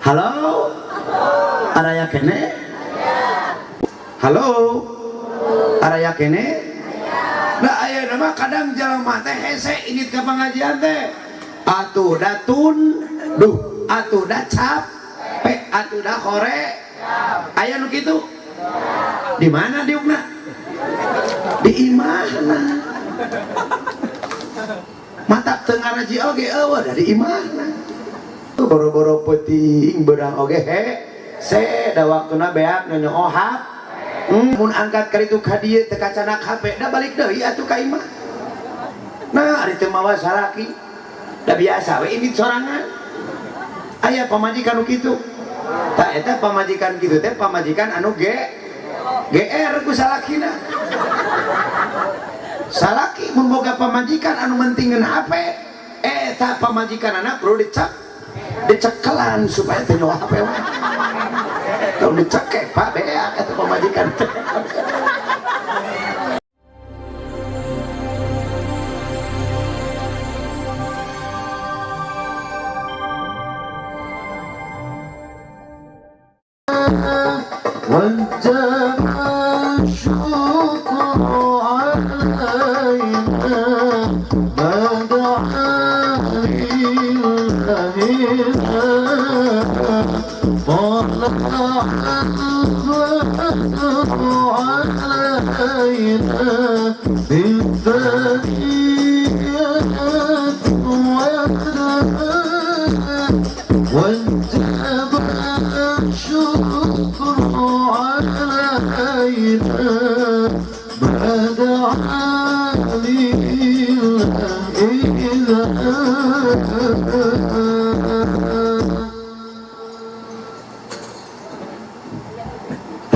Halo, araya kene? Halo, araya kene? Nah, ayeuna mah kadang jelema teh hese indit ka pangajian teh. Atuh da tun, duh, atuh da capek, atuh da hore. Aya nu kitu? Di mana diukna? Di imahna. Mata teu ngaraji oge eueuh da di imahna. Boro-boro peuting beurang oge he se da waktuna beak nyonyo hap. Mun angkat ka ditu ka dieu teu kacanak HP da balik deui atuh ka imah. Nah, ari teu mawa salaki. Da biasa we indit sorangan. Aya pamajikan nu kitu. Tah eta pamajikan kitu teh pamajikan anu GR ku salakina. Salaki mun boga pamajikan anu mentingeun HP, eta pamajikanana perlu dicekelan supaya teu nyawa HP wae. Tong dicekek Pak beak eta pamajikan teh.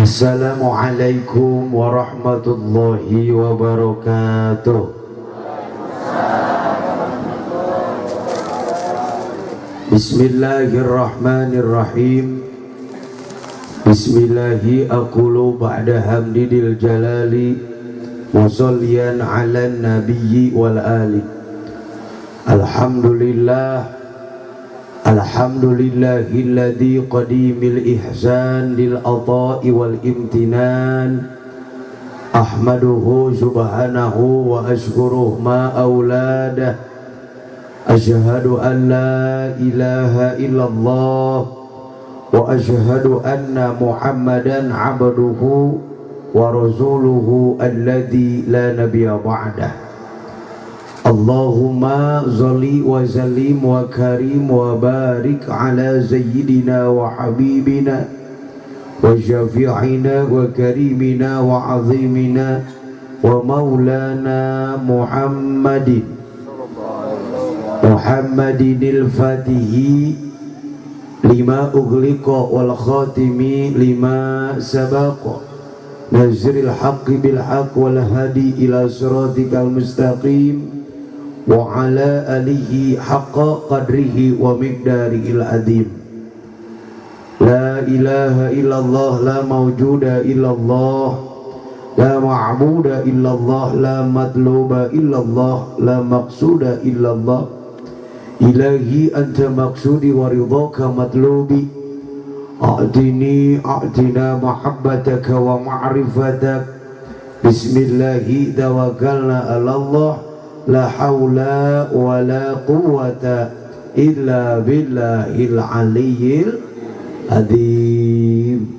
Assalamualaikum warahmatullahi wabarakatuh. Bismillahirrahmanirrahim. Bismillahi aqulu ba'da hamdidil jalali wa salliyan ala nabiyyi wal ali. Alhamdulillah. Alhamdulillahilladzi qadimil ihsan lil ata'i wal imtinan. Ahmaduhu subhanahu wa ashkuruhu ma awladah. Ashhadu an la ilaha illallah wa ashhadu anna muhammadan abduhu wa rasuluhu alladzi la nabiyya ba'dah. Allahumma zalli wa sallim wa karim wa barik ala sayyidina wa habibina wa syafi'ina wa karimina wa azimina wa maulana Muhammadin Muhammadinil fatihi lima ughliqa wal khatimi lima sabaqa nazril haqqi bil haqq wal hadi ila siratikal mustaqim wa ala alihi haqqa qadrihi wa miqdarihil azim. La ilaha illallah, la mawjuda illallah, la ma'buda illallah, la matluba illallah, la maqsuda illallah. Ilahi anta maqsudi wa ridhaka matlubi. A'tini a'tina mahabbataka wa ma'rifatak. Bismillahi tawakkalna ala Allah. La hawla wa la quwwata illa billahil aliyyil azim.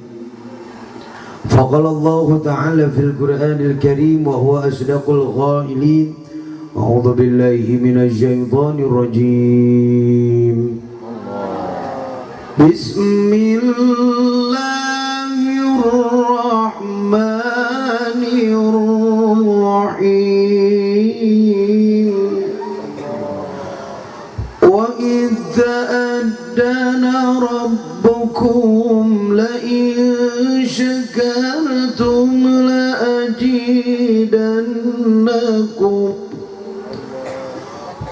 Faqala Allah ta'ala fil Qur'anil Karim wa huwa asdaqul ghailin. A'udzu billahi minasy syaithanir rajim. Bismillahirrahmanirrahim. Wa idz ta'addana rabbukum la in syakartum la azidannakum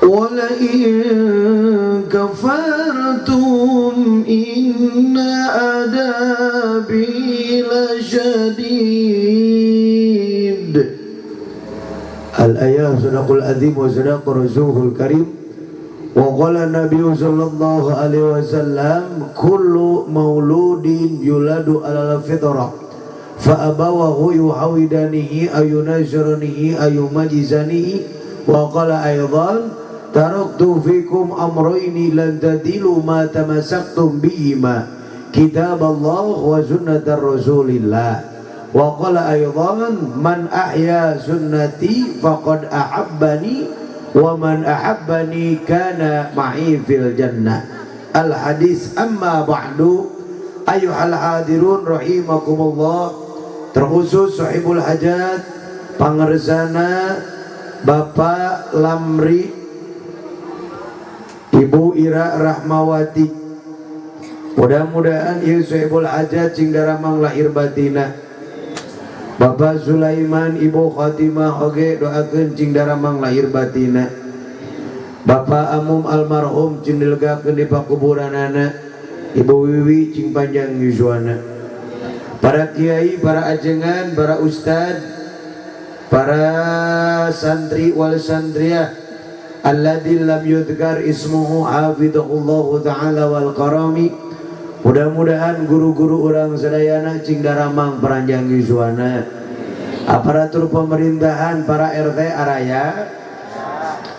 wa la in kafartum inna adabi lasyadid. Al-ayah sadaqul azim wa sadaqa rasuluhul karim. Wa qala Nabi sallallahu alaihi wasallam kullu mauludin yuladu alal fitrah fa abawahu yuhawidanihi ayunasranihi ayumajizanihi. Wa qala aidan taraktu fikum amrayni lan tadilu ma tamassaktum bihima kitab Allah wa sunnatar rasulillah. Wa qala aidan man ahya sunnati faqad ahabbani wa man ahabbani kana ma'i fil jannah. Al hadis. Amma ba'du, ayyuhal hadirun rahimakumullah, terkhusus sahibul hajat pangersana Bapak Lamri, Ibu Ira Rahmawati. Mudah-mudahan ieu sahibul hajat cing daramang lahir batina. Bapak Sulaiman, Ibu Khatimah oge doakeun cing daramang lahir batina. Bapak Amum almarhum cing dilegakeun di pakuburanana. Ibu Wiwi cing panjang yuswana. Para kiai, para ajengan, para ustad, para santri wal santriah alladzi lam yudhkar ismuhu hafizahullahu ta'ala wal karami. Mudah-mudahan guru-guru urang sadayana cing daramang paranjang yuswana. Aparatur pemerintahan, para RT araya,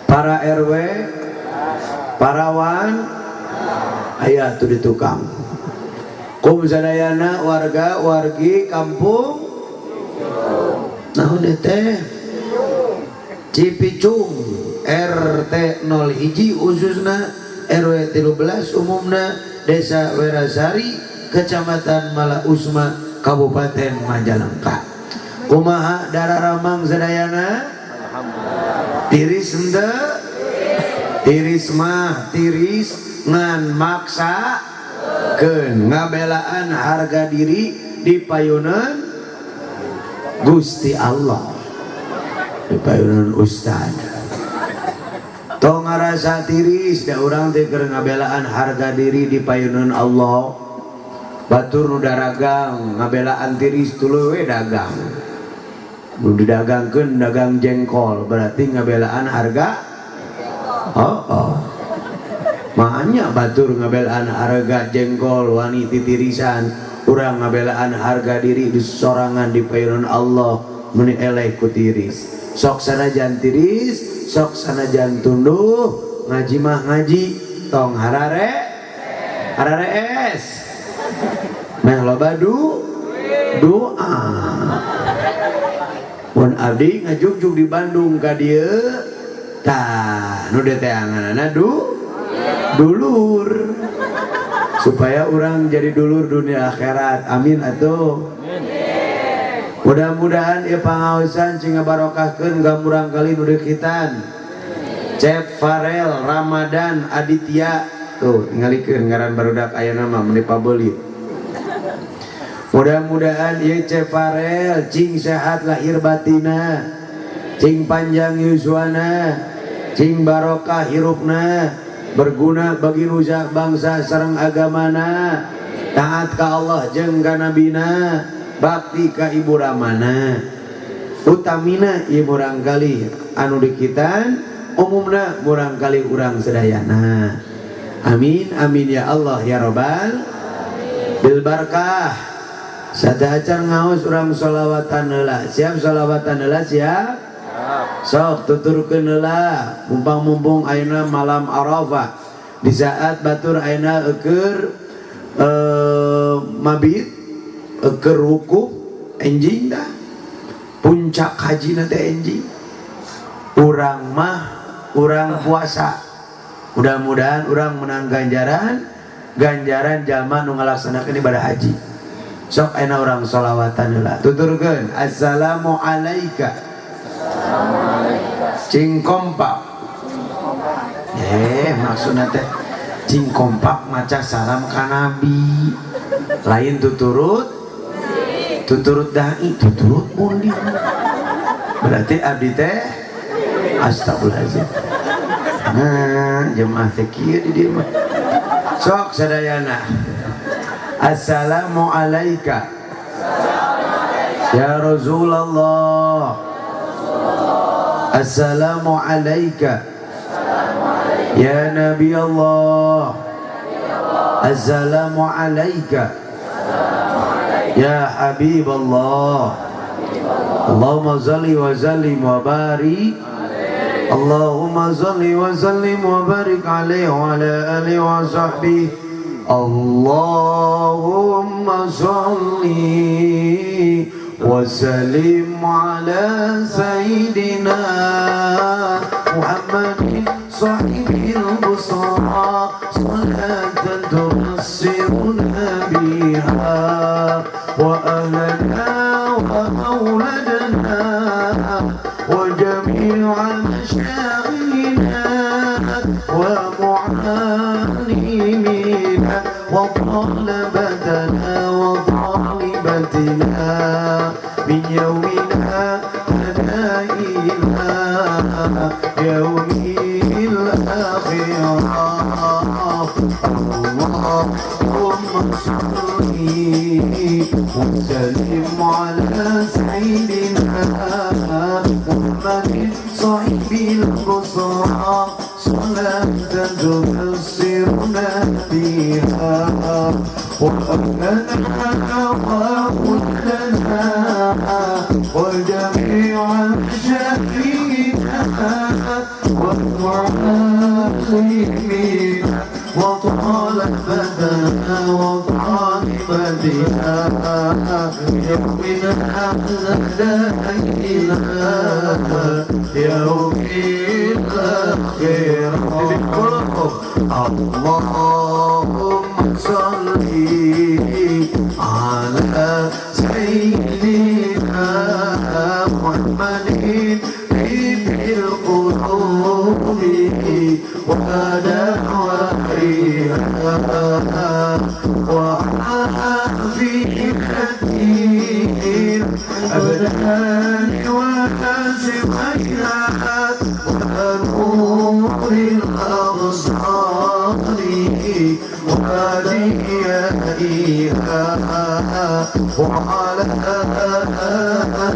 para RW, para wan, aya tuh di tukang. Kum sadayana warga wargi kampung naon teh Cipicung RT 01 khususna RW 13 umumna Desa Werasari, Kecamatan Malausma, Kabupaten Majalengka. Kumaha dararamang sadayana? Tiris henteu? Tiris mah tiris ngan maksa keun ngabelaan harga diri di payunan Gusti Allah, di payunan ustad. Tong ngarasa tiris da urang teh keur ngabelaan harga diri di payunan Allah. Batur nu daragang ngabelaan tiris tuluy we dagang. Nu didagangkeun dagang jengkol berarti ngabelaan harga. Oh, oh. Makanya batur ngabelaan harga jengkol wani titirisan, urang ngabelaan harga diri di sorangan di payunan Allah meni eleh ku tiris. Sok sanajan tiris, sok sanajan tunduh, ngaji mah ngaji, tong harare harare es meh loba doa. Mun abdi ngajugjug di Bandung ka dieu tah nu diteanganana dulur, supaya urang jadi dulur dunia akhirat. Amin atuh. Mudah-mudahan ieu pangaosan cing ngabarokahkeun ka murang kali nu dekitan. Cep Farel Ramadan Aditya tuh ningalikeun ngaran barudak ayeuna mah meuni pabeuli. Mudah-mudahan ieu Cep Farel cing sehat lahir batina, cing panjang yuswana, cing barokah hirupna, berguna bagi nusa bangsa sareng agamana, taat ka Allah jeung ka nabina, bakti ka ibu ramana. Utamina ieu murangkali anu dikitan, umumna murangkali urang sadayana. Amin amin ya Allah ya robbal bil barkah. Satacan ngaos urang sholawatan heula. Siap sholawatan heula siap? Sok tuturkeun heula mumpung-mumpung ayeuna malam Arafah. Di saat batur ayeuna eueur mabit, eueur wukuf enjing dah. Puncak hajina teh enjing. Urang mah urang puasa. Mudah-mudahan urang menang ganjaran, ganjaran jalma nu ngalaksanakeun ibadah haji. Sok ayeuna urang sholawatan heula. Tuturkeun assalamu alaika. Cing kompak. Maksudna teh cing kompak maca salam ka nabi. Lain tuturut tuturut dai, tuturut mundi. Berarti abdi teh astagfirullahalazim. Nah, jemaah teh kieu di dieu mah. Sok sadayana. Assalamu alaika ya Rasulullah. Assalamu alaika Ya Nabi Allah, assalamu alaika ya Habib Allah. Allahumma salli wa sallim wa barik. Allahumma salli wa sallim wa barik alaihi wa ala alihi wa sahbihi. Allahumma salli wa sallim ala sayyidina Muhammadin sahibil busra, salatan tubassiruna biha wa ahlana wa awladana wa jami'a mashayikhina wa mu'allimina wa talabatana wa talibatina min yawmina hada ila yaumil akhirah. Allahumma salli wa sallim ala sayyidina Muhammadin sahibil busra, salatan tubassiruna biha wa ahlana wa awladana wa jami'a mashayikhina wa mu'allimina wa talabatana wa talibatina yawmina hada ila yaumil akhirah. Allahumma salli ala sayyidina Muhammadin fil qulubi wa dawaiha wa afiyatil abdan wa asfiha wa nuril absari wa diyaiha wa ala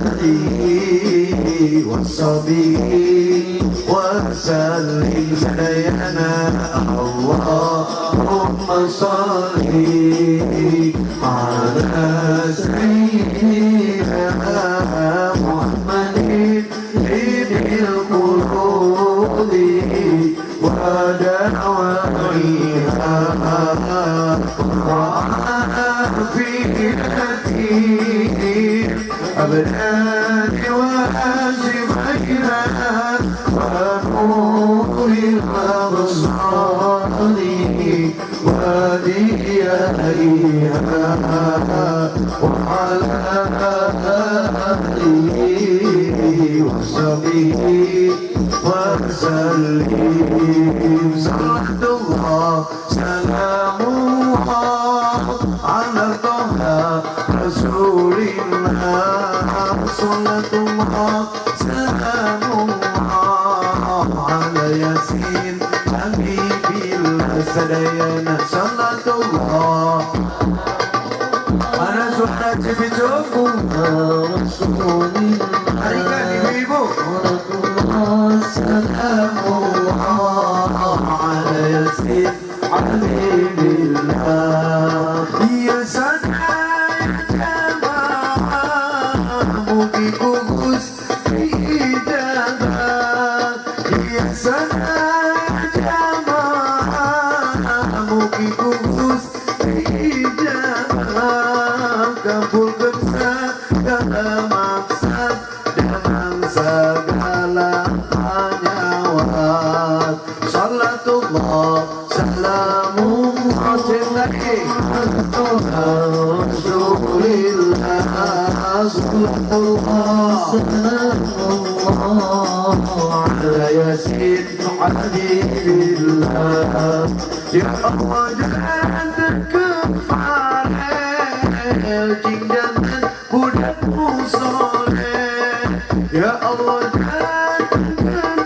alihi wa sahbihi wa sallim. Sadayana Allahumma salli ala sayyidina Muhammadin fil qulubi wa dawaiha wa afiyatil abdan wa asfiha wa nuril absari wa diyaiha wa ala alihi wa sahbihi wa sallim. Salatullah salamullah ala Taha Rasulillah, salatullah salamullah ala Yasin Habibillah. Sadayana salatullah. Mana suara Cibicung? Harikan ibu-ibu. Salamullah ala Yasin Habibillah. Ya sadaya mugi Gusti ijabah. Ya sadaya mugi Gusti ijabah. Kabulkeun segala maksad dan segala panyawat. Salatullah salamullah Rasulillah, salatullah salamullah ala Yasin Habibillah. Ya Allah jangan kefarel jing jangan budak musoleh. Ya Allah jangan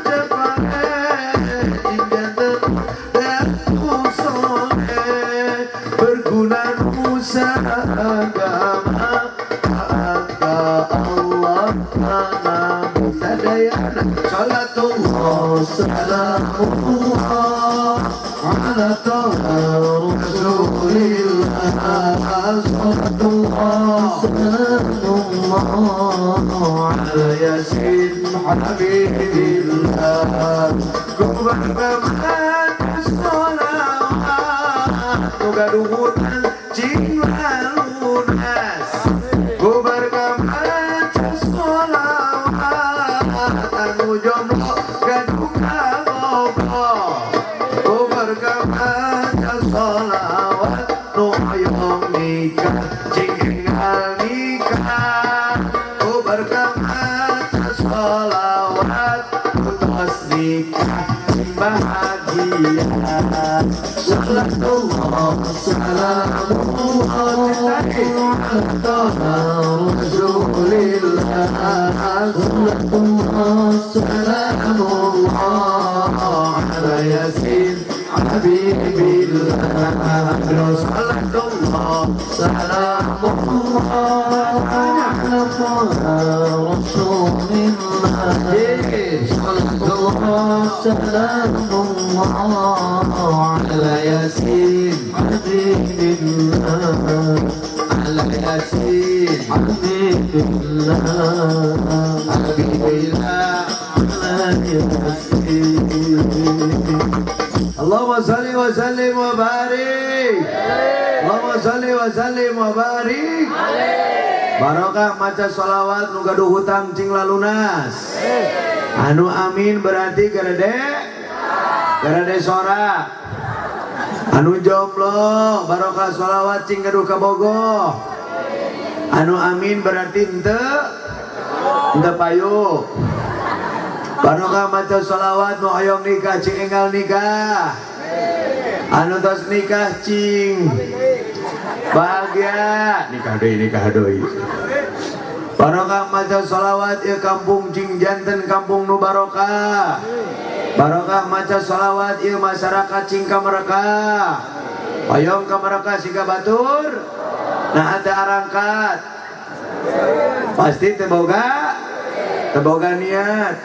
kefarel jing jangan budak musoleh. Berguna nusa agama taat Allah Nabi sadayana. Salatullah salamullah Salatullah salamullah ala Yasin habibillah. Kubarbaman sholawat nugaduhutan cing lalunas. Kubarbaman sholawat anu jomblo gaduh kabogoh. Kubarbaman sholawat nu hoyong nikah cing enggal nikah. Kubarbaman sholawat tos nikah cing bahagia. Salatullah salamullah ala Rasulillah. Salatullah salamullah ala Yasin habibillah. Salatullah salamullah ala Rasulillah. Salatullah salamullah ala Yasin habibillah. Ala Yasin habibillah. Habibillah ala Yasin. Allahumma salli wa sallim wa barik. Allahumma salli wa sallim wa barik. Barokah maca sholawat nu gaduh hutang cing lalunas. Anu amin berarti garede garede sora. Anu jomblo barokah sholawat cing gaduh kabogoh. Anu amin berarti henteu henteu payu. Barokah maca sholawat nu hoyong nikah cing enggal nikah. Anu tos nikah cing bahagia nikah deui nikah deui. Barokah maca sholawat ieu kampung cing janten kampung nu barokah. Barokah maca sholawat ieu masyarakat cing ka mereka. Hoyong ka mereka siga batur. Nah ada arangkat. Pasti teu boga niat.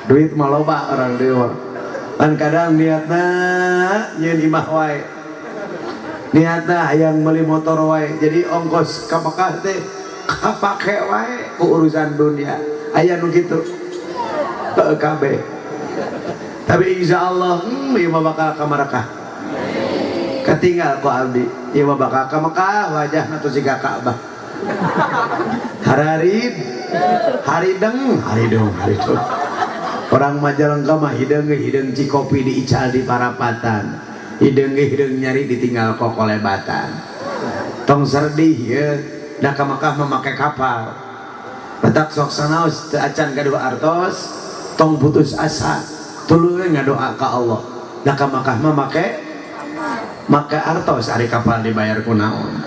Duit mah loba orang dewa. Kan kadang niatna nyeun imah wae. Niatna hayang meuli motor wae. Jadi ongkos ka Mekah teh kapake wae ku urusan dunia. Aya nu kitu. Kabeh. Tapi insyaallah ieu mah bakal ka Mekah. Katinggal ku abdi, ieu mah bakal ka Mekah wajahna tuh siga Ka'bah. Hararid, harideng, haridung, haridung. Orang Majalengka mah hideung hideung cikopi diical di parapatan. Hideung hideung nyari ditinggal kokolebatan. Tong serdih ya, da ka Mekah mah make kapal. Batak sok sanaos teu acan gaduh artos, tong putus asa. Tuluy ngadoa ka Allah. Da ka Mekah mah make artos ari kapal dibayar ku naon.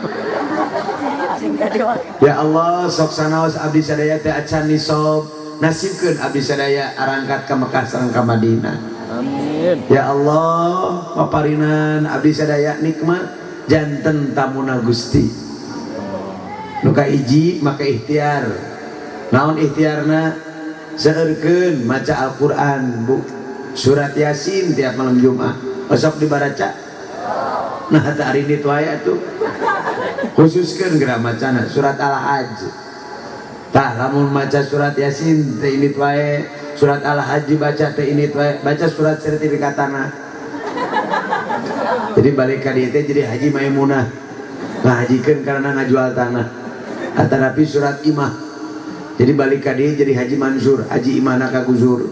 Ya Allah sok sanaos abdi sadaya teu acan nisob, nasibkeun abdi sadaya arangkat ka Mekah sareng ka Madinah. Amin. Ya Allah paparinan abdi sadaya nikmat janten tamuna Gusti. Nu kahiji make ikhtiar. Naon ikhtiarna? Seueurkeun maca Al-Qur'an, Bu. Surat Yasin tiap malam Jumat. Osok dibaraca. Nah teh ari ditu aya tuh. Khususkeun geura macana surat Al-Hajj. Tah lamun maca surat Yasin teh ini wae, surat Al-Hajj baca teh ini wae, baca surat sertifikat tanah. Jadi balik ka dieu teh jadi Haji Maimunah. Ngahajikeun karena ngajual tanah. Atanapi surat Imah. Jadi balik ka dieu jadi Haji Mansur, Haji Imahna ka Gusur.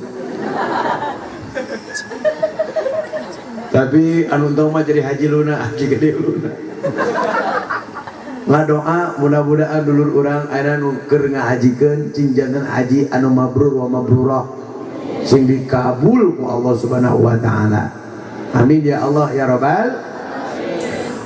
Tapi anu untung mah jadi Haji Luna, Haji Gede Luna. Ngadoa mudah-mudahan dulur urang ayeuna nu keur ngahajikeun cing janten haji anu mabrur wa mabrurah sing dikabul ku Allah Subhanahu wa taala. Amin ya Allah ya Rabbal.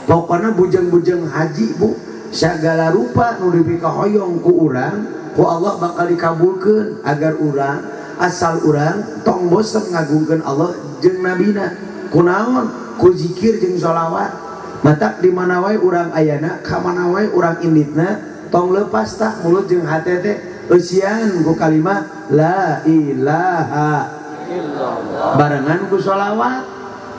Pokona bujeng-bujeng haji Bu, segala rupa nu dipikahoyong ku urang ku Allah bakal dikabulkeun agar urang asal urang tong bosen ngagungkeun Allah jeung nabina. Kunaon ku zikir jeung sholawat. Matak di mana wae urang ayana, ka mana wae urang inditna, tong lepas tak mulut jeung hate teh eusian ku kalimah la ilaha illallah barengan ku sholawat.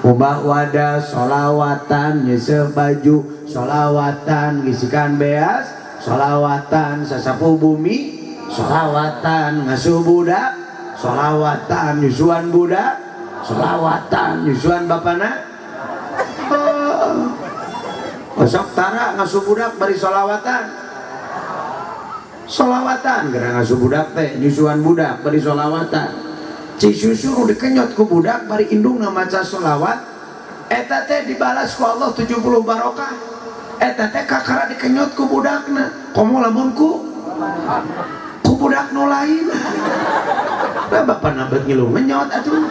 Ubah wadah solawatan, nyeuseuh baju solawatan, gisikan beas solawatan, sasapu bumi solawatan, ngasuh budak solawatan, nyusuan budak solawatan, nyusuan bapana. Oh, sok tara ngasuh budak bari solawatan, solawatan gara ngasuh budak teh nyusuan budak bari solawatan. Ci susu nu dikenyot ku budak bari indungna maca solawat, eta teh dibalas ku Allah 70 barokah. Eta teh kakara dikenyot ku budakna, komo lamun ku budak nu lain. Nah, bapana bet ngilu ngenyot atuh.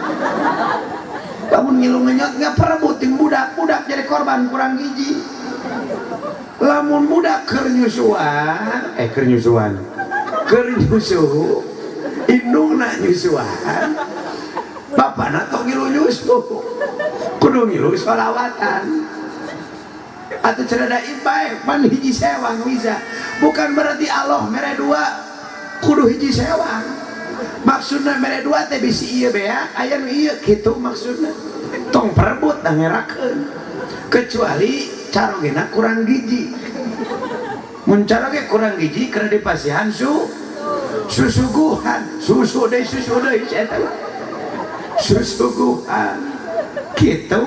Lamun ngilu ngenyot nggak perebutin budak, budak jadi korban kurang gizi. Lamun budak keur nyusuan, keur nyusu, indungna nyusuan, bapana tong ngilu nyusu, kudu ngilu sholawatan. Atau cerada ibai, pan hiji sewang bisa. Bukan berarti Allah mere dua, kudu hiji sewang. Maksudna mere dua teh bisi ieu bea, aya nu ieu kitu maksudna. Tong perebut da ngerakeun. Kecuali carogena kurang gizi. Mun caroge kurang gizi keur dipasihan susuguhan, susu deui eta. Susuguhan. Kitu.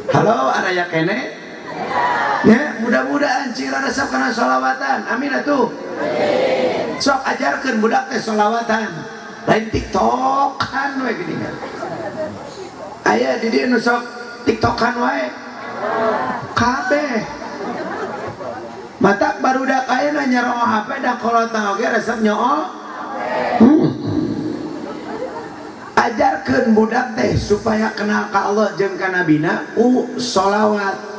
Halo araya kene? Ya, mudah-mudahan cing resep kana sholawatan. Amin atuh. Sok ajarkeun budak teh sholawatan. Lain tiktokan we geuningan. Aya di dieu nu sok tiktokan wae. Kabeh. Matak barudak ayeuna nyaroo HP da kolotna oge resep nyoo. Ajarkeun budak teh supaya kenal ka Allah jeung ka nabina ku sholawat.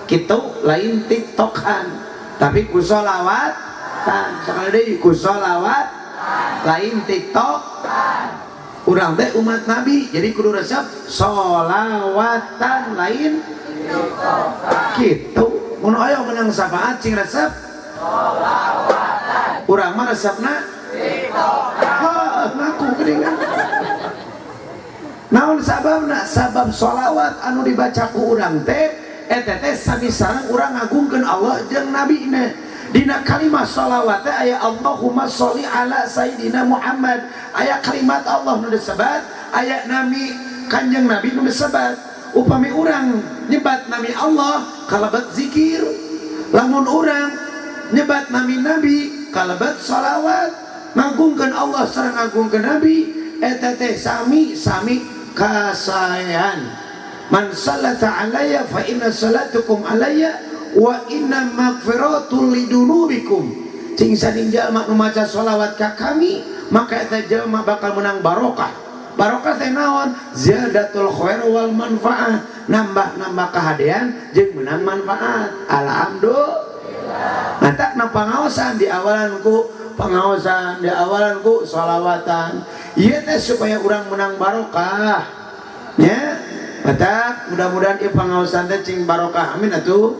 Kitu lain tiktokan, tapi ku sholawatan. Sekali deui ku sholawat, lain tiktok. Urang teh umat nabi, jadi kudu resep sholawatan lain tiktokan. Kitu mun hoyong menang syafaat cing resep sholawatan. Urang mah resepna tiktokan. Heuh, ngaku geuningan. Naon sababna? Sabab sholawat anu dibaca ku urang teh eta teh sami sareng urang ngagungkeun Allah jeung nabina. Dina kalimat sholawat teh aya Allahumma sholli ala sayidina Muhammad, aya kalimat Allah nu disebat, aya nami Kanjeng Nabi nu disebat. Upami urang nyebat nami Allah kalabat zikir, lamun urang nyebat nami Nabi kalabat sholawat. Ngagungkeun Allah sareng ngagungkeun Nabi eta teh sami-sami kasaean. Man salata alayya fa inna salatukum alayya wa inna magfiratul lidunubikum. Cing saning jalma nu maca sholawat ka kami, maka eta jalma bakal menang barokah. Barokah teh naon? Ziyadatul khair wal manfaah, nambah-nambah kahadean jeung menang manfaat. Alhamdulillah. Matak na pangaosan di awalan ku pangaosan, di awalan ku sholawatan. Ieu teh supaya urang menang barokah. Nya. Matak mudah-mudahan ieu pangaosan teh cing barokah. Amin atuh.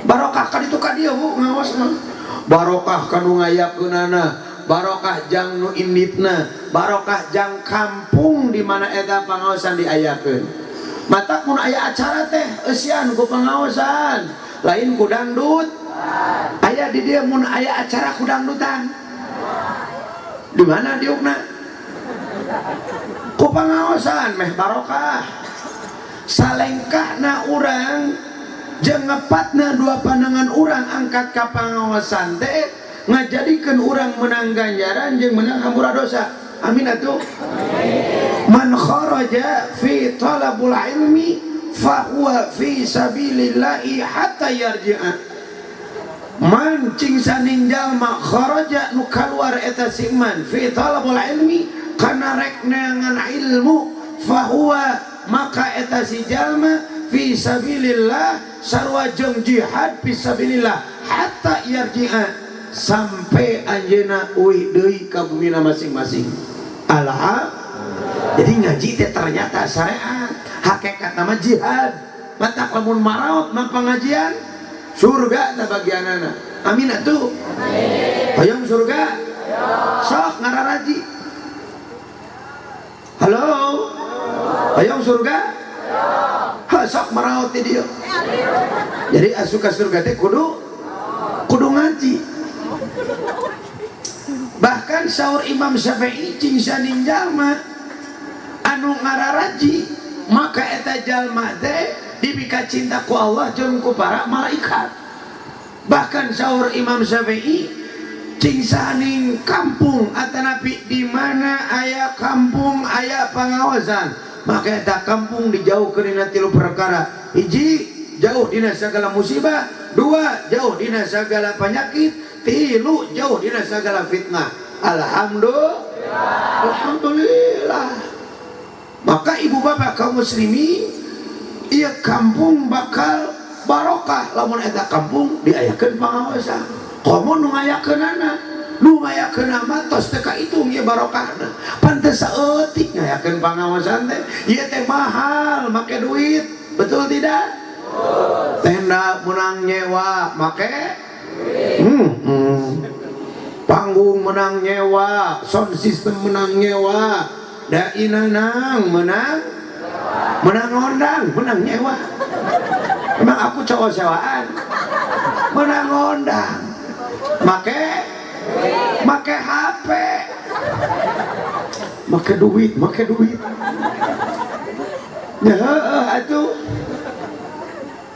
Barokah ka ditu ka dieu Bu ngaos mah. Barokah ka nu ngayakeunana, barokah jang nu inditna, barokah jang kampung di mana eta pangaosan diayakeun. Matak mun aya acara teh eusian ku pangaosan, lain ku dangdut. Aya di dieu mun aya acara ku dangdutan. Di mana diukna? Ku pangaosan meh barokah. Salengkahna urang jeung ngepatna dua pandangan urang angkat ka pangaosan teh ngajadikeun urang menang ganjaran jeung menang hampura dosa. Amin atuh. Man kharaja fi talabul ilmi fa huwa fi sabilillahi hatta yarji'a. Man cing saning jalma kharaja nu kaluar eta si man fi talabul ilmi kana rek neangan ilmu, fa huwa maka eta si jalma fi sabilillah sarua jeung jihad fi sabilillah hatta yarji'a sampai anjeuna uih deui ka bumina masing-masing. Alhamdulillah. Jadi ngaji teh ternyata syariat, hakikat nama jihad. Matak lamun maraot mah pengajian surga tah bagianana. Amin atuh. Hoyong surga? Sok ngararaji. Halo. Hoyong surga? Ha sok maraot di dieu. Jadi asup ka surga teh kudu ngaji. Bahkan saur Imam Syafi'i cing saning jalma anu ngararaji maka eta jalma teh dibika cinta ku Allah jeung ku para malaikat. Bahkan saur Imam Syafi'i cing saning kampung atanapi di mana aya kampung aya pangawasan maka eta kampung dijauhkeun dina tilu perkara. Hiji, jauh dina segala musibah. Dua, jauh dina segala penyakit. Tilu, jauh dina segala fitnah. Alhamdulillah. Alhamdulillah. Maka ibu bapak kaum muslimin, ieu kampung bakal barokah lamun eta kampung diayakeun pangawasan. Komo nu ngayakeunana, nu ngayakeun mah tos teu kaitung ieu barokahna. Pantes saeutik ngayakeun pangawasan teh, ieu teh mahal make duit, betul tidak? Tenda menang nyewa make panggung menang nyewa, sound system menang nyewa, dainanang menang ngondang, menang nyewa. Emang aku cowok sewaan, menang ngondang, make HP, make duit, make duit. Ya atuh.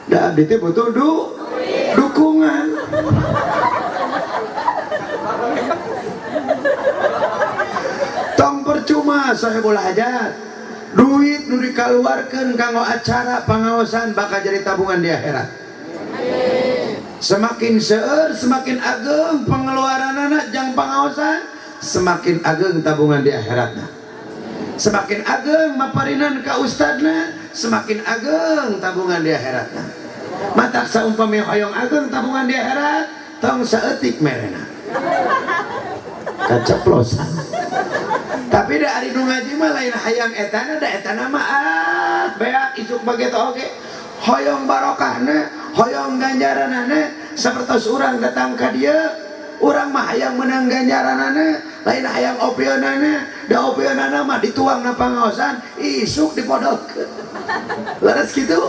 Da abdi teh butuh dukungan. Tong percuma sahibul hajat. Duit nu dikaluarkeun kanggo acara pangaosan bakal jadi tabungan di akhirat. Semakin seueur, semakin ageng pengeluaranana jang pangaosan, semakin ageng tabungan di akhiratna. Semakin ageng maparinan ka ustadna, semakin ageng tabungan di akhiratna. Matak saumpami hoyong ageng tabungan di akhirat, tong saeutik merena. Kaceplosan. Tapi da ari nu ngaji mah lain hayang etana, da etana mah ah beak isuk bageto oge. Hoyong barokahna, hoyong ganjaranana, sapertos urang datang ka dieu, urang mah hayang menang ganjaranana, lain hayang opieunana, da opieunana mah dituang na pangaosan, isuk dipodokkeun. Leres kitu?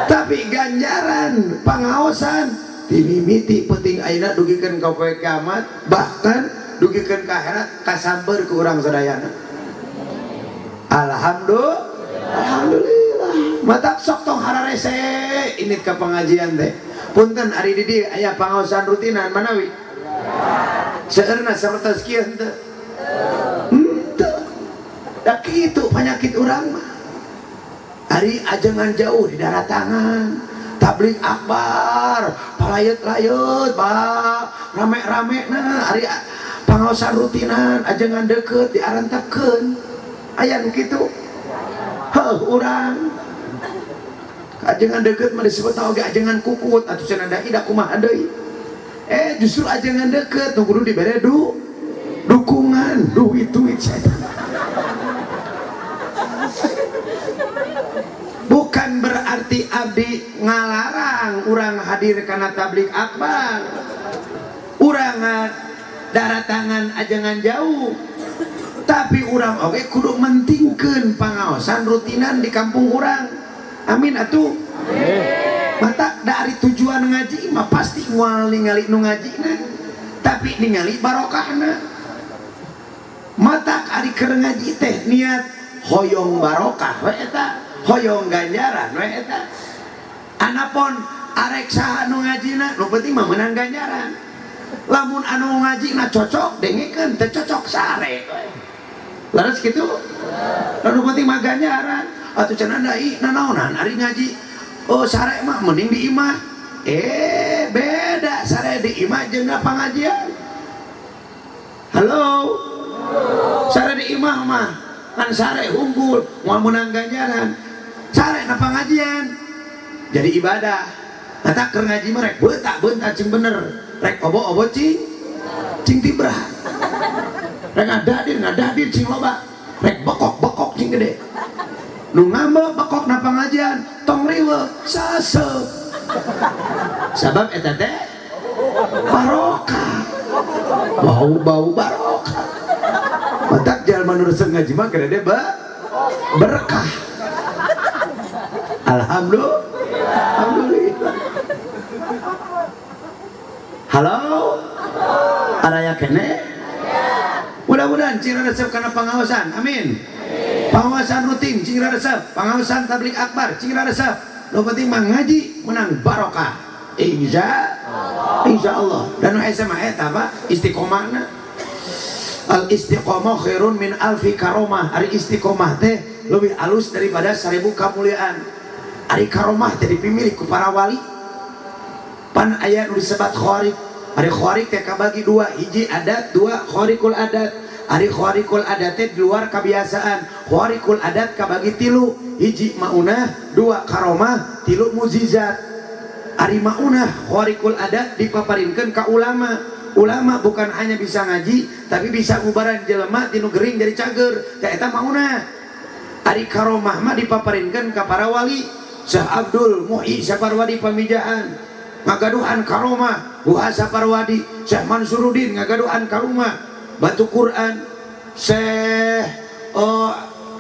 Tapi ganjaran pangaosan timimiti penting ayeuna dugikeun ka poe kiamat, bahkan dugikeun ka akhirat kasamber ku urang sadayana. Alhamdulillah. Alhamdulillah. Matak sok tong hararese ini ke pengajian teh. Punten ari di dieu aya pangaosan rutinan manawi? Seueurna sapertos kieu henteu? Henteu. Da kitu penyakit urang mah. Ari ajengan jauh di daratangan, tabligh akbar, palayet-layet, ba rame-rame nah ari pangaosan rutinan ajengan deukeut diarantepkeun. Aya nu kitu? Heuh urang. Ajengan deukeut mah disebut oge ajengan kukut atuh cenah da ida kumaha deui. Justru ajengan deukeut nu kudu dibere dukungan, duit-duit setan. Bukan berarti abdi ngalarang urang hadir karena tabligh akbar. Urang daratangan ajengan jauh. Tapi urang oge kudu mentingkeun pangaosan rutinan di kampung urang. Amin atuh. Mata dari tujuan ngaji mah pasti moal ningali nu ngajina, tapi ningali barokahna. Mata ari keur ngaji teh niat hoyong barokah we eta, hoyong ganjaran we eta. Anapun arek saha nu ngajina, nu penting mah meunang ganjaran. Lamun anu ngajina cocok dengekeun, teu cocok sare. Leres kitu? Nu penting mah ganjaran. Atuh cenah da ih nanaonan ari ngaji. Oh sare mah mending di imah. Beda sare di imah jeung pangajian. Halo. Sare di imah mah kan sare unggul moal meunang ganjaran. Sare na pangajian jadi ibadah. Mata keur ngaji mah rek beutak-beutak cing bener. Rek obo-obo cing cing tibrah. Rek ngadadir cing loba. Rek bekok-bekok cing gede. Nu ngambek bekok na pangajian tong riweuh saseup. Sabab eta teh barokah. Bau-bau barokah. Matak jalma nu resep ngaji mah gede berkah. Alhamdulillah. Alhamdulillah. Halo? Araya kene? Mudah-mudahan cing resep karena pengawasan. Amin. Pengawasan rutin cing resep, pengawasan tablik akbar cing resep. Nu penting mah ngaji menang barokah. Insya Insya Allah. Dan nu SMA eta Pak istiqomahna. Al istiqomah khairun min alfi karomah. Ari istiqomah teh lebih alus daripada 1000 kamuliaan. Ari karomah teh dipimilih ku para wali. Pan aya nu disebat khariq. Ari khariq teh kabagi dua, hiji adat, dua khariqul adat. Ari khariqul adat teh di luar kebiasaan. Khariqul adat kabagi tilu, hiji maunah, dua karomah, tilu mukjizat. Ari maunah khariqul adat dipaparinkeun ka ulama. Ulama bukan hanya bisa ngaji, tapi bisa ngubaran jelema tinu gering jadi cager. Teh eta maunah. Ari karomah mah dipaparinkeun ka para wali. Syekh Abdul Muhyi Saparwadi Pamijahan ngagaduhan karomah, Buha Saparwadi, Syekh Mansuruddin ngagaduhan karomah, Batu Quran, Syekh